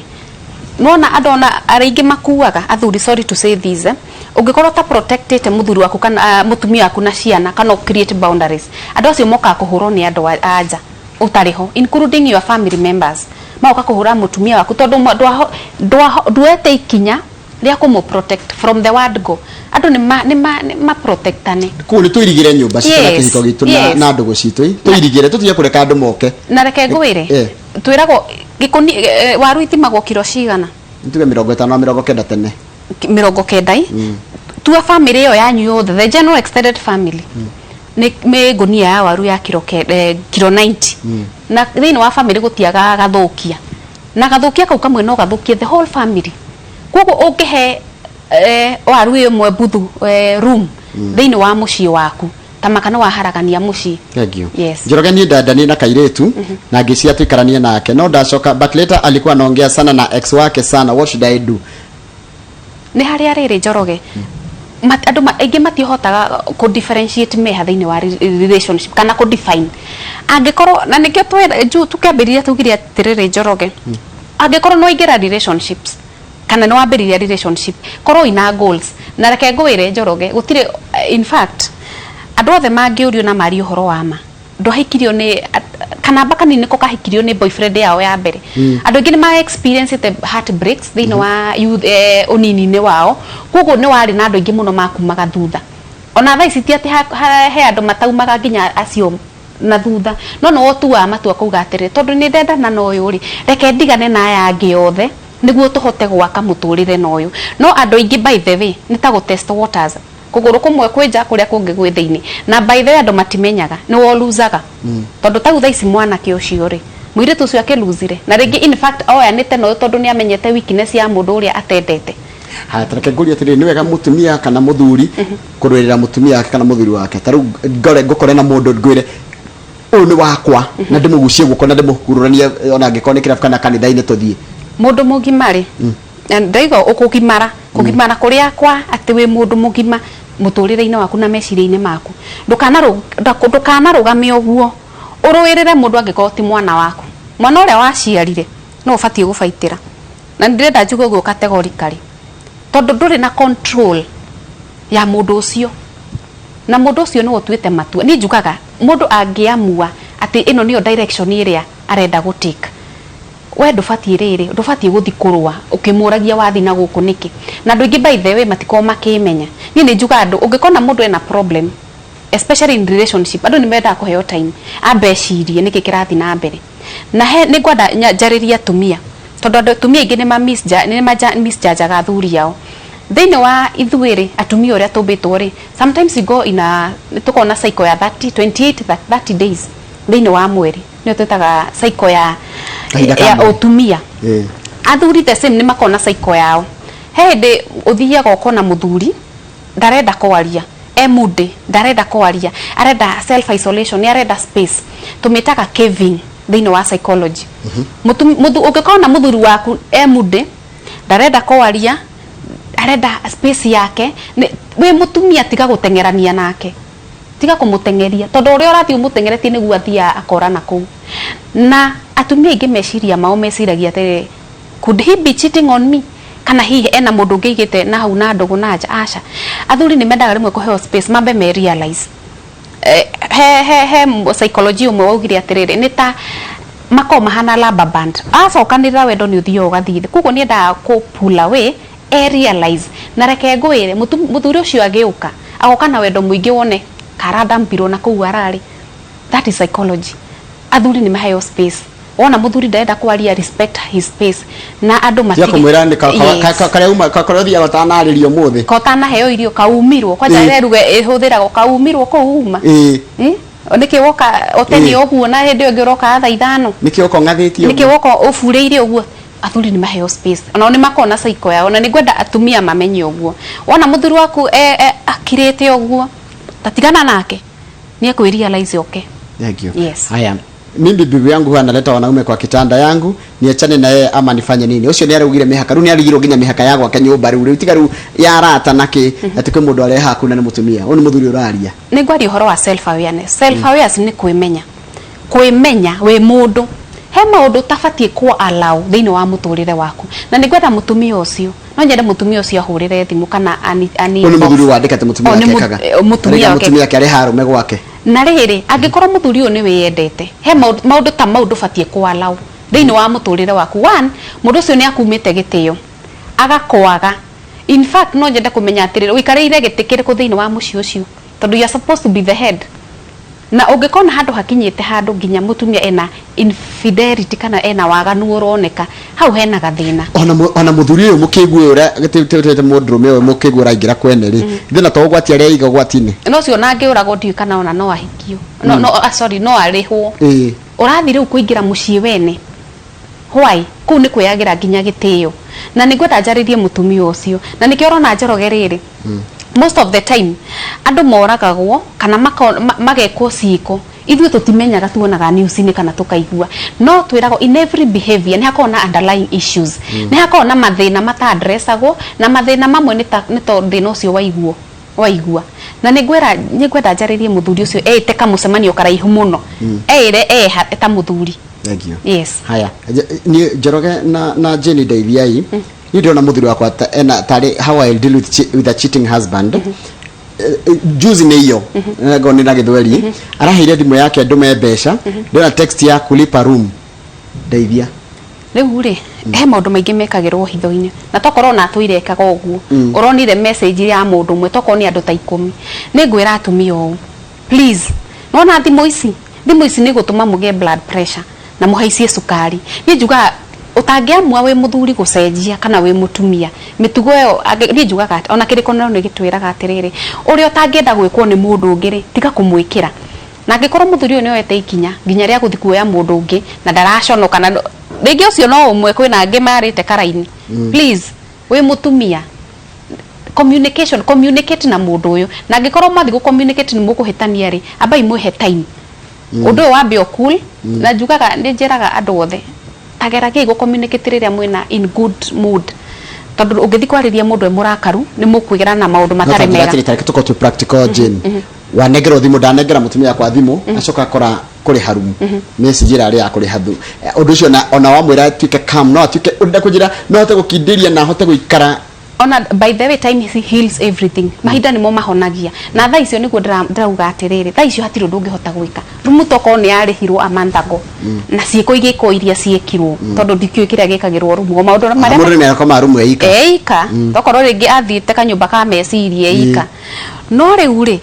[SPEAKER 2] nona andũ ona arĩa aingĩ makuaga athuri, sorry to say this, ũngĩkorwo ta protectĩte mũthuri waku kana mũtumia waku na ciana, kana create boundaries, andũ acio mokaga kũhũrwo nĩ andũ a nja ũtarĩ ho, including your family members, magoka kũhũra mũtumia waku tondũ ndwete ikinya rĩa kũmũ protect from the word go. Andũ nĩ ma protectane.
[SPEAKER 1] Kũu nĩ tũirigĩre nyũmba citũ na kĩhiko gitũ na na ndũgũ citũ ĩ. Tũirigĩre, tũtige kũreka andũ moke.
[SPEAKER 2] Na reke ngwĩre, twĩragwo gĩkũni waru ithimagwo kiro cigana?
[SPEAKER 1] Nĩ tuge 50 na 90 tene.
[SPEAKER 2] 90 ĩ. Tua family ĩyo yanyu yothe, the general extended family, nĩ ngũnia ya waru ya kiro 90, na thĩinĩ wa family gũtiagaga gathũkia. Na gathukia kau kamwe no gathukie the whole family. Koguo ũngĩhe waru ĩmwe mbuthu room thĩinĩ wa mũciĩ waku, ta maka nĩ waharagania mũciĩ.
[SPEAKER 1] Thank you.
[SPEAKER 2] Yes.
[SPEAKER 1] Njoroge niĩ ndandanire na kairĩtu na ngĩcia tuikaranie nake, no ndacoka, but later alikuwa anaongea sana na ex wake sana. What should I do?
[SPEAKER 2] Nĩ harĩa rĩrĩ, Njoroge, andũ aingĩ matihotaga kũ differentiate meha thĩinĩ wa relationship kana kũ define angĩkorwo, na nĩkĩo tukĩambĩrĩria tugire atĩrĩrĩ, Njoroge, angĩkorwo nĩ waingĩra relationships kana nĩ wambĩrĩria relationship, korwo ina goals. Na reke ngwĩre, Njoroge, gũtirĩ, in fact andũ othe mangĩũrio na marie ũhoro wa ma, ndwahikirio nĩ kanamba kanini nĩko kahikirio nĩ boyfriend yao ya mbere. Andũ aingĩ nĩ ma experience the heartbreaks thĩinĩ wa youth, ũnini-inĩ wao. Koguo nĩ warĩ na andũ aingĩ mũno makumaga thutha. Ona thaa ici ti atĩ he andũ mataumaga nginya acio na thutha, no nĩwe ũtuaga matua kuga atĩrĩ, tondũ nĩ ndendana na ũyũ rĩ, reke ndigane na aya angĩ othe nĩguo tũhote gwaka mũtũrĩre na ũyũ. No andũ aingĩ, by the way, nĩ ta gũ test waters, kũgũrũ kũmwe kwĩ nja, kũrĩa kũngĩ gwĩ thĩinĩ. Na by the way, andũ matimenyaga nĩ woluzaga, tondũ tau thaa ici mwanake ũcio rĩ, mũirĩtu ũcio akĩluzire, na rĩngĩ in fact oyanĩte na ũyũ tondũ nĩ amenyete weakness ya mũndũ ũrĩa atendete.
[SPEAKER 1] Haya, tareke ngũrie atĩrĩrĩ, nĩ wega mũtumia kana mũthuri kũrũĩrĩra mũtumia wake kana mũthuri wake? Ta rĩu ngore ngũkore na mũndũ, ngwĩre ũyũ nĩ wakwa, na ndĩmũgucie guoko na ndĩmũkururanie, ona angĩkorwo nĩ kĩrabu kana kanitha-inĩ tũthiĩ.
[SPEAKER 2] Mũndũ mũgima rĩ, na ndaigua ũkũgimara kũgimara kũrĩa kwa atĩ wĩ mũndũ mũgima mũtũrĩre-inĩ waku na meciria-inĩ maku, ndũkanarũgame ũguo ũrũĩrĩre mũndũ angĩkorwo ti mwana waku. Mwana ũrĩa waciarire no ũbatiĩ gũbaitĩra, na ndĩrenda njuge ũguo categorically, tondũ ndũrĩ na control ya mũndũ ũcio, na mũndũ ũcio nĩwe ũtuĩte matua. Niĩ njugaga mũndũ angĩamua atĩ ĩno nĩyo direction ĩrĩa arenda gũ take, we ndũbatiĩ rĩrĩ, ndũbatiĩ gũthi kũrũa ũkĩmũragia wathi na gũkũ nĩkĩ. Na andũ aingĩ, by the way, matikoragwo makĩmenya. Niĩ nĩ njugaga andũ, ũngĩkona mũndũ ena problem, especially in relationship, andũ nĩ mendaga kũheo time ambe ecirie nĩkĩ kĩrathiĩ na mbere. Na he nĩ ngwenda njarĩrie atumia, tondũ andũ atumia aingĩ nĩ misjudgaga athuri ao. Thĩinĩ wa ithuĩ rĩ, atumia, ũrĩa tũmbĩtwo rĩ, sometimes we go in a nĩ tũkoragwo na cycle ya 30, 28, 30 days thĩinĩ wa mweri, nĩyo twĩtaga cycle ya
[SPEAKER 1] Kahinda ka
[SPEAKER 2] ya
[SPEAKER 1] mweri.
[SPEAKER 2] ũtumia. Athuri the same, nĩ makoragwo na cycle yao. He hĩndĩ ũthiaga ũkona mũthuri ndarenda kwaria, e moody, ndarenda kwaria, arenda self isolation, nĩ arenda space, tũmĩtaga caving thĩinĩ wa psychology. Ũngĩkorwo na mũthuri waku e moody, ndarenda kwaria, arenda space yake, wĩ mũtumia tiga gũteng'erania nake, tiga kũmũteng'eria, tondũ ũrĩa ũrathiĩ ũmũteng'eretie nĩguo athiaga akora na kũu. Na atumia aingĩ meciria mao meciragia atĩrĩrĩ, "Could he be cheating on me?" Kana hihi ena mũndũ ũngĩ aigĩte na hau na ndũgũ na nja. Aca, athuri nĩ mendaga rĩmwe kũheo space mambe me realize. He psychology ũmwe waugire atĩrĩrĩ, nĩ ta makoragwo mahana rubber band, acokanĩrĩra wendo nĩ ũthiaga ũgathiĩ thĩ. Koguo nĩ endaga kũ pull away e realize. Na reke ngwĩre, mũthuri ũcio agĩũka agoka na wendo mũingĩ, wone karadampirwo na kũu ararĩ. That is psychology. Athuri nĩ maheo space. Wona mũthuri ndarenda kwaria, respect his space, na andũ
[SPEAKER 1] tiga
[SPEAKER 2] matige
[SPEAKER 1] kũmwĩra nĩ
[SPEAKER 2] Yes.
[SPEAKER 1] karĩa uma karĩa ũthiaga ũtanarĩrio ũmũthĩ.
[SPEAKER 2] Kotanaheo irio, kaumirwo kwanja. Reruga ĩhũthĩragwo kaumirwo kũu uma. Nĩkĩ woka ũtene ũguo, na hĩndĩ ĩyo ĩngĩ ũroka thaa 5?
[SPEAKER 1] Nĩkĩ ũka ũng'athĩtie?
[SPEAKER 2] Nĩkĩ woka ũburĩire ũguo? Athuri nĩ maheo space, onao nĩ makoragwo na cycle yao, na nĩ ngwenda atumia mamenye ũguo. Wona mũthuri waku akirĩte ũguo, tatigana nake, nĩ ekwĩ realize oke.
[SPEAKER 1] Thank you.
[SPEAKER 2] Yes.
[SPEAKER 1] Haya. Mimi bibi yangu huwa analeta wanaume kwa kitanda yangu, niachane na yeye ama nifanye nini? Ucio nĩ araugire mĩhaka, rĩu nĩ arigirwo nginya mĩhaka ya gwake nyũmba, rĩu tiga rĩu ya arata na kĩ, atĩ kwĩ mũndũ areha haku na nĩ mũtumia. Ũyũ nĩ mũthuri ũraria.
[SPEAKER 2] Nĩ ngwaria ũhoro wa self awareness. Self awareness nĩ kwĩmenya, kwĩmenya wĩ mũndũ, he maũndũ ũtabatiĩ ku allow thĩinĩ wa mũtũrĩre waku. Na nĩ ngwenda mũtumia ũcio, no nyende mũtumia ũcio ahũrĩre thimũ kana ani
[SPEAKER 1] Ũyũ nĩ
[SPEAKER 2] inbox.
[SPEAKER 1] mũthuri wandĩka atĩ mũtumia
[SPEAKER 2] O, nĩ
[SPEAKER 1] wake ekaga.
[SPEAKER 2] mũtumia
[SPEAKER 1] Araiga
[SPEAKER 2] wake.
[SPEAKER 1] Mũtumia wake areha arũme gwake.
[SPEAKER 2] Na rĩrĩ, angĩkorwo mũthuri ũyũ nĩ wĩyendete, he maũndũ ta mau ndũbatiĩ ku allow thĩinĩ wa mũtũrĩre waku. One, mũndũ ũcio nĩ akumĩte gĩtĩo agakwaga. In fact, no nyende kũmenya atĩrĩrĩ, ũikarĩire gĩtĩ kĩrĩkũ thĩinĩ wa mũciĩ ũcio? Tondũ you are supposed to be the head. Na ũngĩkona handũ hakinyĩte handũ nginya mũtumia ena infidelity kana ena waganu ũroneka hau, hena gathĩna.
[SPEAKER 1] Ona mũthuri ũyũ mũkĩgu ũyũ ũrĩa gĩtĩte mũndũrũme ũyũ mũkĩgu ũraingĩra kwene rĩ, thĩna to ũgwati arĩa aiga ũgwati-inĩ.
[SPEAKER 2] No ũcio ona angĩũragwo, ndiũĩ kana ona no ahikio, no, no, ah, sorry, no arĩhwo. Ũrathiĩ rĩu kũingĩra mũciĩ wene. Why? Kũu nĩ kwĩyagĩra nginya gĩtĩo. Na nĩ ngwenda njarĩrie mũtumia ũcio. Na nĩkĩo ũrona Njoroge rĩrĩ, most of the time andũ moragagwo kana magekwo ciĩko ithuĩ tũtimenyaga, tuonaga news-inĩ kana tũkaigua. No twĩragwo in every behavior nĩ hakoragwo na underlying issues. Nĩ hakoragwo na mathĩna mata addressagwo, na mathĩna mamwe nĩ ta nĩ to thĩna ũcio waiguo waigua. Na nĩ ngwĩra nĩ ngwenda njarĩrie mũthuri ũcio eĩte kamũcemanio karaihu mũno. Eĩre eha ta mũthuri.
[SPEAKER 1] Thank you.
[SPEAKER 2] Yes.
[SPEAKER 1] Haya, niĩ Njoroge na Jane ndeithiai. Niĩ ndĩrona mũthuri wakwa ta ena tarĩ how I deal with a cheating husband. Juzi nĩ iyo ngo nĩ na gĩthweri araheire thimũ yake ndũme mbeca, ndĩrona text ya kulipa room. Ndeithia.
[SPEAKER 2] Rĩu rĩ, he maũndũ maingĩ mekagĩrwo hitho-inĩ, na tokorwo ona atũire ekaga ũguo. Ũronire message ya mũndũ ũmwe, tokorwo nĩ andũ ta 10. Nĩ ngwĩra atumia ũũ, please, nĩwona thimũ ici, thimũ ici nĩ igũtũma mũgĩe blood pressure na mũhaicie cukari. Niĩ njugaga ũtangĩamua wĩ mũthuri gũcenjia kana wĩ mũtumia mĩtugo ĩyo, niĩ njugaga atĩ ona kĩrĩko no nĩ gĩtwĩraga atĩrĩrĩ, ũrĩa ũtangĩenda gwĩkwo nĩ mũndũ ũngĩ rĩ, tiga kũmwĩkĩra. Na angĩkorwo mũthuri ũyũ nĩ oete ikinya nginya rĩa gũthiĩ kuoya mũndũ ũngĩ na ndaraconoka, na rĩngĩ ũcio no ũmwe, kwĩna angĩ marĩte karaini. Please, wĩ mũtumia, communication, communicate na mũndũ ũyũ. Na angĩkorwo mwathiĩ gũ communicate nĩ mũkũhĩtania rĩ, ambai mwĩhe time, ũndũ ũyũ wambe cool. Na njugaga, nĩ njĩraga andũ othe, tageragiai gũ communicate rĩrĩa mwĩna in good mood, tondũ ũngĩthiĩ kwarĩria mũndũ e mũrakaru nĩ mũkwĩra na maũndũ matarĩ mega.
[SPEAKER 1] Atĩrĩ, tareke tũkorwo twĩ practical. Jane, wanengerwo thimũ, ndanengera mũtumia wakwa thimũ, acoka akora kũrĩha room, message ĩrarĩ ya kũrĩha thu. Ũndũ ũcio ona wamwĩra atuĩke calm, no atuĩke ũndũ kũnjĩra no ahote gũkindĩria na ahote gũikara.
[SPEAKER 2] Ona by the way, time heals everything. Mahinda nĩmo mahonagia. Na thaa icio nĩguo ndĩrauga atĩrĩrĩ, thaa icio hatirĩ ũndũ ũngĩhota gwĩka. Rumu tokorwo nĩ yarĩhirwo a month ago, na ciĩko igĩkwo iria ciĩkirwo, tondũ ndikĩũĩ kĩrĩa gĩkagĩrwo rumu, o maũndũ marĩa
[SPEAKER 1] Mũndũ nĩ akoma rumu eika.
[SPEAKER 2] Eika, tokorwo rĩngĩ athiĩte kanyũmba ka meciria eika. No rĩu rĩ,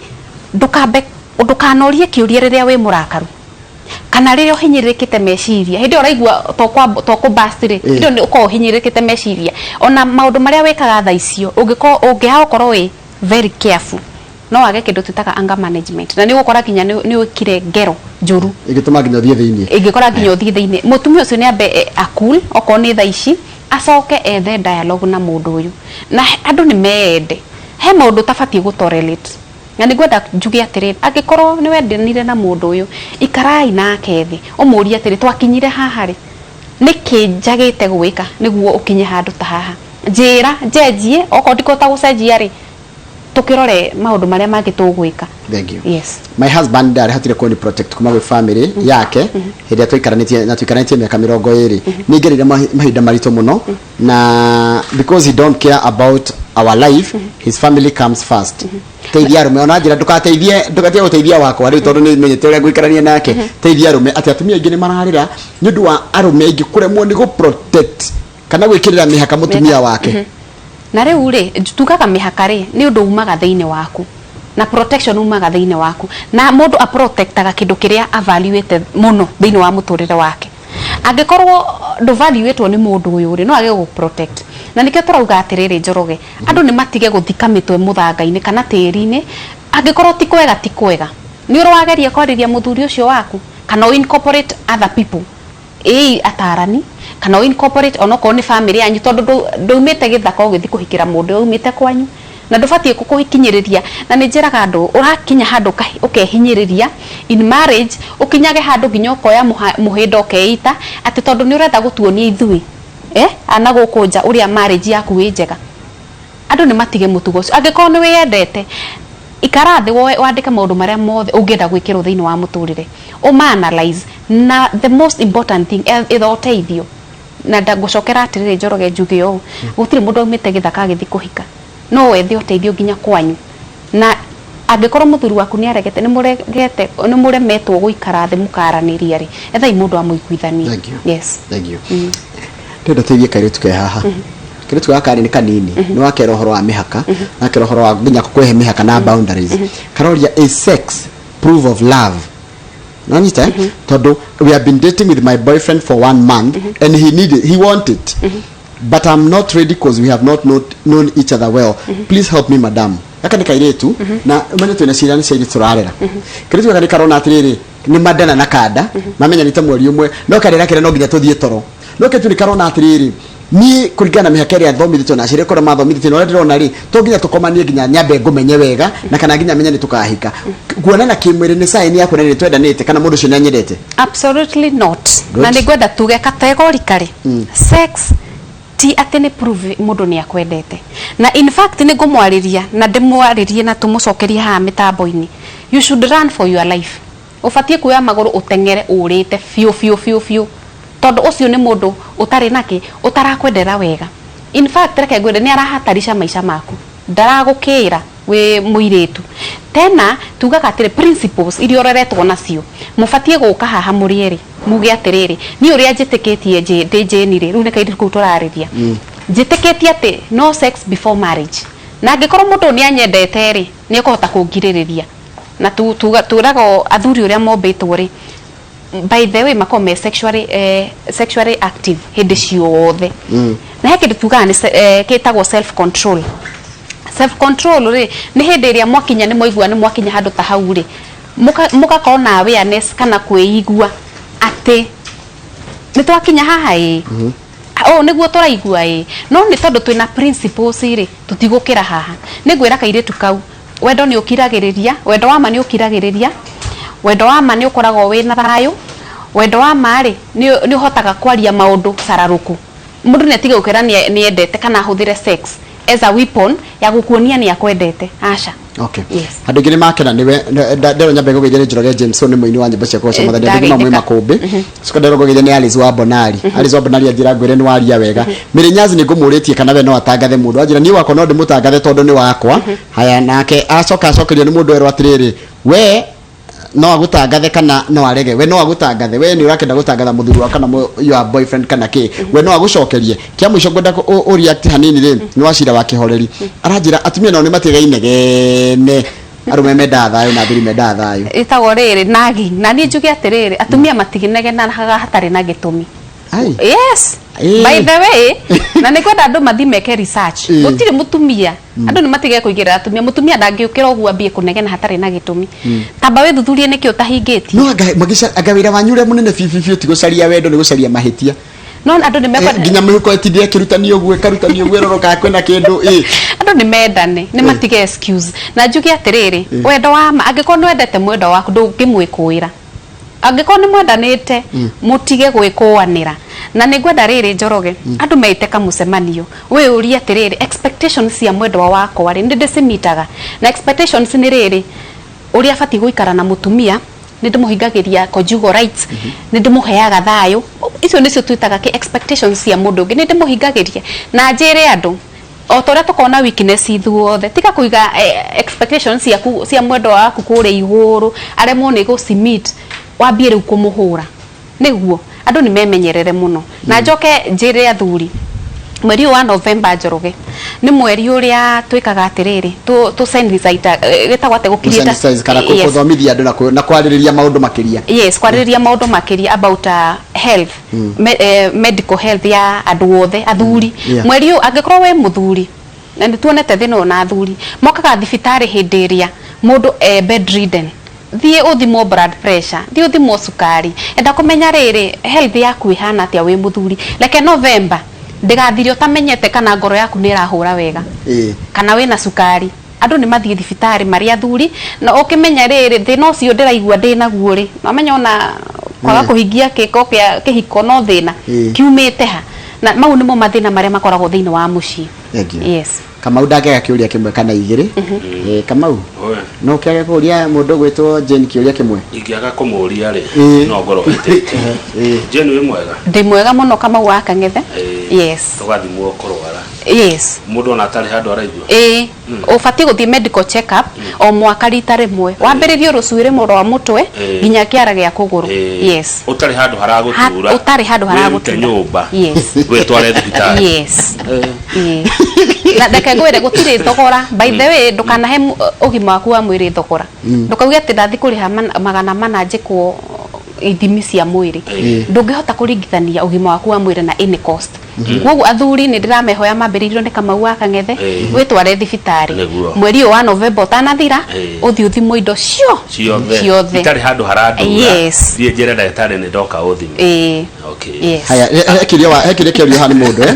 [SPEAKER 2] ndũkambe ndũkanorie kĩũria rĩrĩa wĩ mũrakaru kana rĩrĩa ũhinyĩrĩrĩkĩte meciria. Hĩndĩ ĩyo ũraigua to kũ-burst rĩ, hĩndĩ ĩyo nĩ ũkoragwo ũhinyĩrĩrĩkĩte meciria. Ona maũndũ marĩa wĩkaga thaa icio, ũngĩkorwo ũngĩaga gũkorwo wĩ very careful, no wage kĩndũ twĩtaga anger management, na nĩ ũgũkora nginya nĩ wĩkire ngero njũru
[SPEAKER 1] ĩgĩtũma nginya ũthiĩ thĩiniĩ.
[SPEAKER 2] Ĩngĩkora nginya ũthiĩ thĩinĩ. Mũtumia ũcio nĩ ambe a cool, okorwo nĩ thaa ici, acoke ethe dialogue na mũndũ ũyũ. Na andũ nĩ meende, he maũndũ ũtabatiĩ gũ tolerate. Na nĩ ngwenda njuge atĩrĩrĩ, angĩkorwo nĩ wendanire na mũndũ ũyũ, ikarai nake thĩ, ũmũrie atĩrĩ, twakinyire haha rĩ, nĩkĩ njagĩte gwĩka nĩguo ũkinye handũ ta haha? Njĩra njenjie, okorwo ndikũhota gũcenjia rĩ, tũkĩrore maũndũ marĩa mangĩ tũgwĩka.
[SPEAKER 1] Thank you.
[SPEAKER 2] Yes.
[SPEAKER 1] My husband ndarehotire kũni protect kuma gwĩ family yake hĩndĩ ĩrĩa twaikaranĩtie, na tũikaranĩtie mĩaka 20. Nĩ ngereire mahinda maritũ mũno, na because he don't care about our life, his family comes first. Teithia arũme. Ona njĩra ndũgateithie, ndũgatige gũteithia wakwa rĩu, tondũ nĩ menyete ũrĩa ngũikarania nake. Teithia arũme atĩ atumia aingĩ nĩ mararĩra nĩ ũndũ wa arũme aingĩ kũremwo nĩ gũ protect kana gwĩkĩrĩra mĩhaka mũtumia wake.
[SPEAKER 2] Na rĩu rĩ, tugaga mĩhaka rĩ, nĩ ũndũ umaga thĩinĩ waku, na protection umaga thĩinĩ waku, na mũndũ aprotectaga kĩndũ kĩrĩa avaluĩte mũno thĩinĩ wa mũtũrĩre wake. Angĩkorwo ndũvaluĩtwo nĩ mũndũ ũyũ rĩ, no age gũ protect. Na nĩkĩo tũrauga atĩrĩrĩ, Njoroge, andũ nĩ matige gũthika mĩtwe mũthanga-inĩ kana tĩri-inĩ. Angĩkorwo ti kwega, ti kwega. Nĩ ũrĩ wageria kwarĩria mũthuri ũcio waku, kana ũ incorporate other people, ĩĩ, atarani, kana ũ incorporate onokorwo nĩ family yanyu, tondũ ndũumĩte gĩthaka ũgĩthiĩ kũhikĩra mũndũ ũyũ, umĩte kwanyu na ndũbatiĩ kũhikinyĩrĩria. Na nĩ njĩraga andũ, ũrakinya handũ ũkehinyĩrĩria in marriage, ũkinyage handũ nginya ũkoya mũhĩndo ũkeita atĩ tondũ nĩ ũrenda gũtuonia ithuĩ ana gũkũ nja ũrĩa marriage yaku ĩ njega. Andũ nĩ matige mũtugo ũcio. Angĩkorwo nĩ wĩyendete, ikara thĩ, wandĩke maũndũ marĩa mothe ũngĩenda gwĩkĩrwo thĩinĩ wa mũtũrĩre, ũma analyze. Na the most important thing, etha ũteithio. Na ndagũcokera atĩrĩrĩ, Njoroge, njuge ũũ, gũtirĩ mũndũ aumĩte gĩthaka agĩthiĩ kũhika. No wethe ũteithio nginya kwanyu. Na angĩkorwo mũthuri waku nĩ aregete, nĩ mũregete, nĩ mũremetwo gũikara thĩ mũkaranĩria rĩ, ethai mũndũ amũiguithanie.
[SPEAKER 1] Thank you.
[SPEAKER 2] Yes.
[SPEAKER 1] Thank you. Ndĩrenda teithie kairĩtu ke haha. Kairĩtu gaka rĩ, nĩ kanini. Nĩ wakera ũhoro wa mĩhaka, wakera ũhoro wa nginya kũhe mĩhaka na boundaries. Karoria, is sex proof of love? Nanyita, eh? Tondũ we have been dating with my boyfriend for one month and he need it, he want it, but I'm not ready because we have not known each other well. Please help me, madam. Gaka nĩ kairĩtu, na ũmenye twĩna ciana cia airĩtu tũrarera. Kairĩtu gaka nĩ karona atĩrĩrĩ, nĩ mandana na kanda mamenyanĩte mweri 1, no karĩra kĩrĩa no nginya tũthiĩ toro. No kaitu nĩ karona atĩrĩrĩ, niĩ kũringana na mĩhaka ĩrĩa thomithĩtio na aciari akwa mathomithĩtio na ũrĩa ndĩrona rĩ, to nginya tũkomanie nginya nyambe ngũmenye wega na kana nginya menye nĩ tũkahika. Kuonana kĩmwĩrĩ nĩ sign ya kuonania nĩ twendanĩte kana mũndũ ũcio nĩ anyendete?
[SPEAKER 2] Absolutely not.
[SPEAKER 1] Good.
[SPEAKER 2] Na nĩ ngwenda tuge categorically, sex ti atĩ nĩ prove mũndũ nĩ akwendete. Na in fact nĩ ngũmwarĩria na ndĩmwarĩrie na tũmũcokerie haha mĩtambo-inĩ, you should run for your life. Ũbatiĩ kuoya magũrũ ũteng'ere ũrĩte biũ biũ biũ biũ, tondũ ũcio nĩ mũndũ ũtarĩ nakĩ, ũtarakwendera wega. In fact reke ngwĩre nĩ arahatarisha maica maku, ndaragũkĩĩra wĩ mũirĩtu. Tena tugaga atĩrĩ principles iria ũreretwo nacio, mũbatiĩ gũka haha mũrĩ erĩ muge atĩrĩrĩ, niĩ ũrĩa njĩtĩkĩtie ndĩ Jane rĩ, rĩu nĩ kairĩtu kau tũrarĩria, njĩtĩkĩtie atĩ no sex before marriage. Na angĩkorwo mũndũ ũyũ nĩ anyendete rĩ, nĩ ekũhota kũngirĩrĩria. Na twĩraga athuri ũrĩa mombĩtwo rĩ, by the way makoragwo me sexually active hĩndĩ ciothe. Na he kĩndũ tugaga nĩ gĩtagwo self control. Self control rĩ, nĩ hĩndĩ ĩrĩa mwakinya nĩ mwaigua nĩ mwakinya handũ ta hau rĩ, mũgakorwo na awareness kana kwĩigua atĩ nĩ twakinya haha ĩ, ũũ nĩguo tũraigua ĩ, no nĩ tondũ twĩna principles rĩ, tũtigũkĩra haha. Nĩ ngwĩra kairĩtu kau, wendo nĩ ũkiragĩrĩria, wendo wa ma nĩ ũkiragĩrĩria, wendo wa ma nĩ ũkoragwo wĩna thayũ, wendo wa ma rĩ, nĩ ũhotaga kwaria maũndũ cararũku. Mũndũ nĩ atige gũkwĩra nĩ endete kana ahũthĩre sex as a weapon ya gũkuonia nĩ akwendete. Aca.
[SPEAKER 1] Okay.
[SPEAKER 2] Yes.
[SPEAKER 1] Andũ aingĩ nĩ makena nĩwe. Nderwo nyambe ngũgeithie nĩ Njoroge James, nĩ mũini wa nyĩmbo cia kũgoca Mwathani. Andũ aingĩ mamwĩ
[SPEAKER 2] Ndagĩtĩka.
[SPEAKER 1] makũmbĩ. Coka nderwo ngũgeithie nĩ Alice wa Bonari. Alice wa Bonari anjĩra ngwĩre nĩ waria wega. Mary Nyazi nĩ ngũmũrĩtie kana we no atangathe mũndũ. Anjĩra niĩ wakwa no ndĩmũtangathe tondũ nĩ wakwa. Haya, nake acoka acokerio nĩ mũndũ erwo atĩrĩrĩ, we no agũtangathe kana no arege, we no agũtangathe, we nĩ ũrakenda gũtangatha mũthuri waku kana your boyfriend kana kĩ, we no agũcokerie. Kĩa mũico ngwenda ũ react hanini rĩ, nĩ wacira wa kĩhoreri. Aranjĩra atumia nao nĩ matiga inegene, arũme mendaga thayũ na athuri mendaga thayũ.
[SPEAKER 2] Ĩtagwo rĩrĩ nagi. Na niĩ njuge atĩrĩrĩ, atumia matinegenaga hatarĩ na gĩtũmi.
[SPEAKER 1] Ai.
[SPEAKER 2] Yes. By the way, na nĩ ngwenda andũ mathiĩ meke research. Gũtirĩ mũtumia, andũ nĩ matige kũigĩrĩra atumia. Mũtumia ndangĩũkĩra ũguo ambie kũnegena hatarĩ na gĩtũmi. Tamba wĩthuthurie nĩkĩ ũtahingĩtie.
[SPEAKER 1] No anga magica anga wĩra wanyu ũrĩa mũnene biũ biũ biũ ti gũcaria wendo, nĩ gũcaria mahĩtia.
[SPEAKER 2] No andũ nĩ mekwenda
[SPEAKER 1] Nginya mĩhuko ĩtindĩ ĩkĩrutanio ũguo, ĩkarutanio ũguo, ĩrorwo kana kwĩna kĩndũ ĩ.
[SPEAKER 2] Andũ nĩ mendane, nĩ matige excuse. Na njuge atĩrĩrĩ, wendo wa ma, angĩkorwo nĩ wendete mwendwa waku ndũngĩmwĩkũĩra. Angĩkorwo nĩ mwendanĩte, mũtige gwĩkũanĩra. Na nĩ ngwenda rĩrĩ Njoroge, andũ meite kamũcemanio, wĩyũrie atĩrĩrĩ, expectations cia mwendwa wakwa rĩ, nĩ ndĩcimitaga? Na expectations nĩ rĩrĩ, ũrĩa abatiĩ gũikara na mũtumia, nĩ ndĩmũhingagĩria conjugal rights, nĩ ndĩmũheaga thayũ, icio nĩcio twĩtaga kĩ expectations cia mũndũ ũngĩ, nĩ ndĩmũhingagĩria. Na njĩre andũ, o ta ũrĩa tũkoragwo na weakness ithuothe, tiga kũiga expectations ciaku cia mwendwa waku kũrĩa igũrũ, aremwo nĩ gũci meet, wambie rĩu kũmũhũra. Nĩguo andũ nĩ memenyerere mũno. Na njoke njĩre athuri, mweri ũyũ wa November, Njoroge, nĩ mweri ũrĩa twĩkaga atĩrĩrĩ, tũ sensitize, gĩtagwo atĩa, gũ create
[SPEAKER 1] Sensitize kana gũthomithia andũ na kwarĩrĩria maũndũ makĩria.
[SPEAKER 2] Yes, kwarĩrĩria maũndũ makĩria about health, medical health ya andũ othe athuri. Mweri ũyũ angĩkorwo wĩ mũthuri, na nĩ tuonete thĩna ũyũ na athuri mokaga thibitarĩ hĩndĩ ĩrĩa mũndũ e bedridden, thiĩ ũthimwo blood pressure, thiĩ ũthimwo cukari, enda kũmenya rĩrĩ health yaku ĩhana atĩa wĩ mũthuri. Reke November ndĩgathire ũtamenyete kana ngoro yaku nĩ ĩrahũra wega kana wĩna cukari. Andũ nĩ mathiĩ thibitarĩ marĩ athuri, na ũkĩmenya rĩrĩ thĩna ũcio ndĩraigua ndĩnaguo rĩ, wamenya ona kwaga kũhingia kĩko kĩa kĩhiko no thĩna kiumĩte ha. Na mau nĩmo mathĩna marĩa makoragwo thĩinĩ wa mũciĩ.
[SPEAKER 1] Thank you.
[SPEAKER 2] Yes.
[SPEAKER 1] Kamau ndangĩaga kĩũria kĩmwe kana igĩrĩ. Kamau,
[SPEAKER 3] Oe.
[SPEAKER 1] no ũkĩage kũria mũndũ ũgwĩtwo Jane kĩũria kĩmwe?
[SPEAKER 3] Ingĩaga kũmũria rĩ, no ngorwo hĩtĩtie. Jane, wĩ mwega?
[SPEAKER 2] Ndĩ mwega mũno, Kamau wa Kang'ethe. Yes.
[SPEAKER 3] Tũgathimwo kũrwara.
[SPEAKER 2] Yes.
[SPEAKER 3] Mũndũ ona atarĩ handũ araigua.
[SPEAKER 2] Ĩĩ, ũbatiĩ gũthiĩ medical check up o mwaka rita rĩmwe, wambĩrĩrie rũcuĩrĩ rwa mũtwe nginya kĩara gĩa kũgũrũ. Yes.
[SPEAKER 3] Ũtarĩ handũ haragũtura.
[SPEAKER 2] Ũtarĩ handũ
[SPEAKER 3] Wĩrute
[SPEAKER 2] haragũtura.
[SPEAKER 3] nyũmba.
[SPEAKER 2] Yes.
[SPEAKER 3] Wĩtware thibitarĩ.
[SPEAKER 2] Yes. Ĩĩ. Na reke ngwĩre gũtirĩ thogora. By the way, ndũkanahe ũgima waku wa mwĩrĩ thogora. Ndũkauge atĩ ndathiĩ kũrĩha 400 njĩkwo Ithimi cia mwĩrĩ, ndũngĩhota kũringithania ũgima waku wa mwĩrĩ na any cost. Koguo athuri nĩ ndĩramehoya mambĩrĩirio nĩ Kamau wa Kang'ethe, wĩtware thibitarĩ mweri ũyũ wa November ũtanathira, ũthiĩ ũthimwo indo cio
[SPEAKER 3] ciothe,
[SPEAKER 2] ciothe.
[SPEAKER 3] Itarĩ handũ harandura.
[SPEAKER 2] Yes.
[SPEAKER 3] Thiĩ njĩre ndagĩtarĩ nĩ ndoka ũthime.
[SPEAKER 2] Ĩĩ.
[SPEAKER 3] Okay.
[SPEAKER 2] Yes.
[SPEAKER 1] Haya, he kiria wa he kiria kĩorio haha nĩ mũndũ,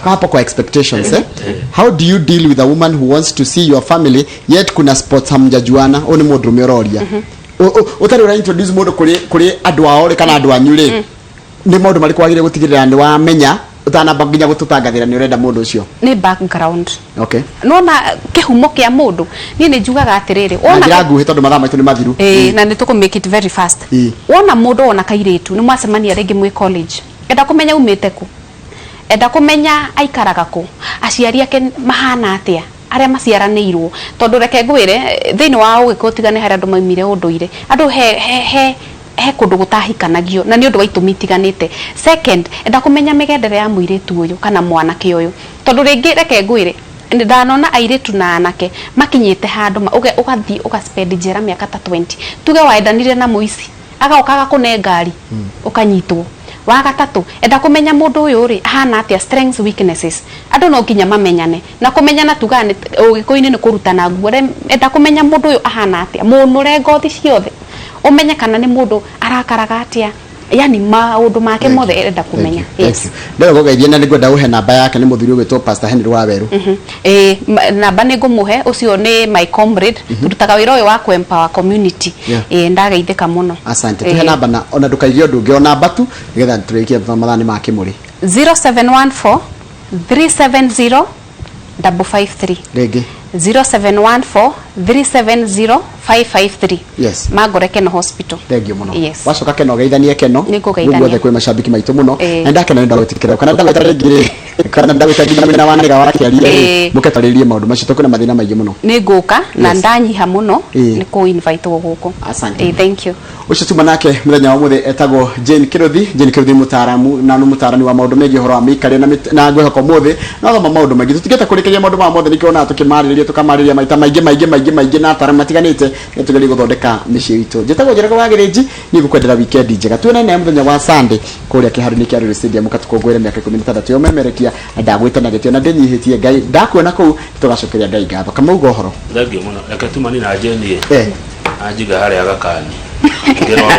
[SPEAKER 1] hapo kwa expectations, eh? How do you deal with a woman who wants to see your family yet kuna spots hamjajuana? Ũyũ nĩ mũndũrũme ũroria. Ũtarĩ ũra introduce mũndũ kũrĩ andũ ao rĩ, kana andũ anyu rĩ, nĩ maũndũ marĩkũ wagĩrĩire gũtigĩrĩra nĩ wamenya ũtanamba nginya gũtũtangathĩra nĩ ũrenda mũndũ ũcio?
[SPEAKER 2] Nĩ background. Nona kĩhumo kĩa mũndũ. Niĩ nĩ njugaga atĩrĩrĩ,
[SPEAKER 1] Na
[SPEAKER 2] wona
[SPEAKER 1] njĩra nguhĩ tondũ mathaa maitũ nĩ mathiru.
[SPEAKER 2] Ĩĩ, na nĩ tũkũ make it very fast. Wona mũndũ, wona kairĩtu, nĩ mwacemania rĩngĩ mwĩ college, enda kũmenya umĩte kũ, enda kũmenya aikaraga kũ, aciari ake mahana atĩa, arĩa maciaranĩirwo, tondũ reke ngwĩre, thĩinĩ wa ũgĩkũyũ tigane harĩa andũ maumire ũndũire, andũ he kũndũ gũtahikanagio na nĩ ũndũ wa itũmi itiganĩte. Second, enda kũmenya mĩgendere ya mũirĩtu ũyũ kana mwanake ũyũ, tondũ rĩngĩ reke ngwĩre, ndanona airĩtu na anake makinyĩte handũ ũgathiĩ ũgaspend njera mĩaka ta 20, tuge waendanire na mũici, agoka agakũne ngari, ũkanyitwo. Wa gatatũ, enda kũmenya mũndũ ũyũ rĩ ahana atĩa, strengths, weaknesses. Andũ no nginya mamenyane, na kũmenyana tugaga nĩ ũgĩkũyũ-inĩ nĩ kũrutana nguo. Enda kũmenya mũndũ ũyũ ahana atĩa, mũnũre ngothi ciothe, ũmenye kana nĩ mũndũ arakaraga atĩa, yani maũndũ make mothe enda kũmenya. Yes.
[SPEAKER 1] Ndĩrenda gũgeithia na nĩngwenda ũhe namba yake, nĩ mũthuri ũgwĩtwo Pastor Henry Waweru.
[SPEAKER 2] Ĩĩ, namba nĩ ngũmũhe, ũcio nĩ my comrade, tũrutaga wĩra ũyũ wa kũ empower community. Ĩĩ, ndageithĩka mũno.
[SPEAKER 1] Asante. Tuhe namba na ona ndũkaige ũndũ ũngĩ, o namba tu, nĩgetha tũrĩkie mathaa nĩ ma kĩmũrĩ.
[SPEAKER 2] 0714 370 553.
[SPEAKER 1] Rĩngĩ.
[SPEAKER 2] 0714 370 553. Mangore Keno Hospital.
[SPEAKER 1] Thank you mũno.
[SPEAKER 2] Yes.
[SPEAKER 1] Wacoka Keno geithanie Keno.
[SPEAKER 2] Nĩngũgeithania.
[SPEAKER 1] Guothe kwĩ macambiki maitũ mũno. Na ndakena nĩ ndagwĩtĩkĩra kana ndagwĩta rĩngĩ rĩ, kana ndagwĩta nginya mwena wa nĩga wa kĩaria rĩ, mũke twarĩrie maũndũ macio tondũ kwĩna mathĩna maingĩ mũno.
[SPEAKER 2] Nĩ ngũka na ndanyiha mũno nĩ kũ invite gũkũ.
[SPEAKER 1] Asante.
[SPEAKER 2] Ĩĩ, thank you.
[SPEAKER 1] Ũcio tuma nake mũthenya wa ũmũthĩ etagwo Jane Kĩrũthi. Jane Kĩrũthi nĩ mũtaaramu na nĩ mũtaarani wa maũndũ megiĩ ũhoro wa mĩikarĩre na ngwĩhoka ũmũthĩ no thoma maũndũ maingĩ. Tũtingĩhota kũrĩkĩria maũndũ maya mothe, nĩkĩo wonaga tũkĩmarĩrĩria, tũkamarĩrĩria maita maingĩ maingĩ maingĩ maingĩ na ataaramu matiganĩte, nĩ tũgerie gũthondeka mĩciĩ itũ. Njĩtagwo Njoroge wa Gĩrĩnji, niĩ ngũkwendera weekend njega. Tuonane mũthenya wa Sunday kũrĩa kĩharo-inĩ kĩa Ruiru Stadium tũkũngũĩre mĩaka 16 ya ũmemerekia, na ndagwĩta na gĩtĩo na ndĩnyihĩtie Ngai, ndakuona kũu tũgacokeria Ngai ngatho. Kamau ũhoro.
[SPEAKER 3] Thengiũ mũno. Reke tumani na Jane. Anjiga harĩa gakani. Ngĩrorwo.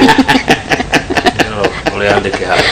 [SPEAKER 3] Ngĩrorwo ũrĩa andĩke haha.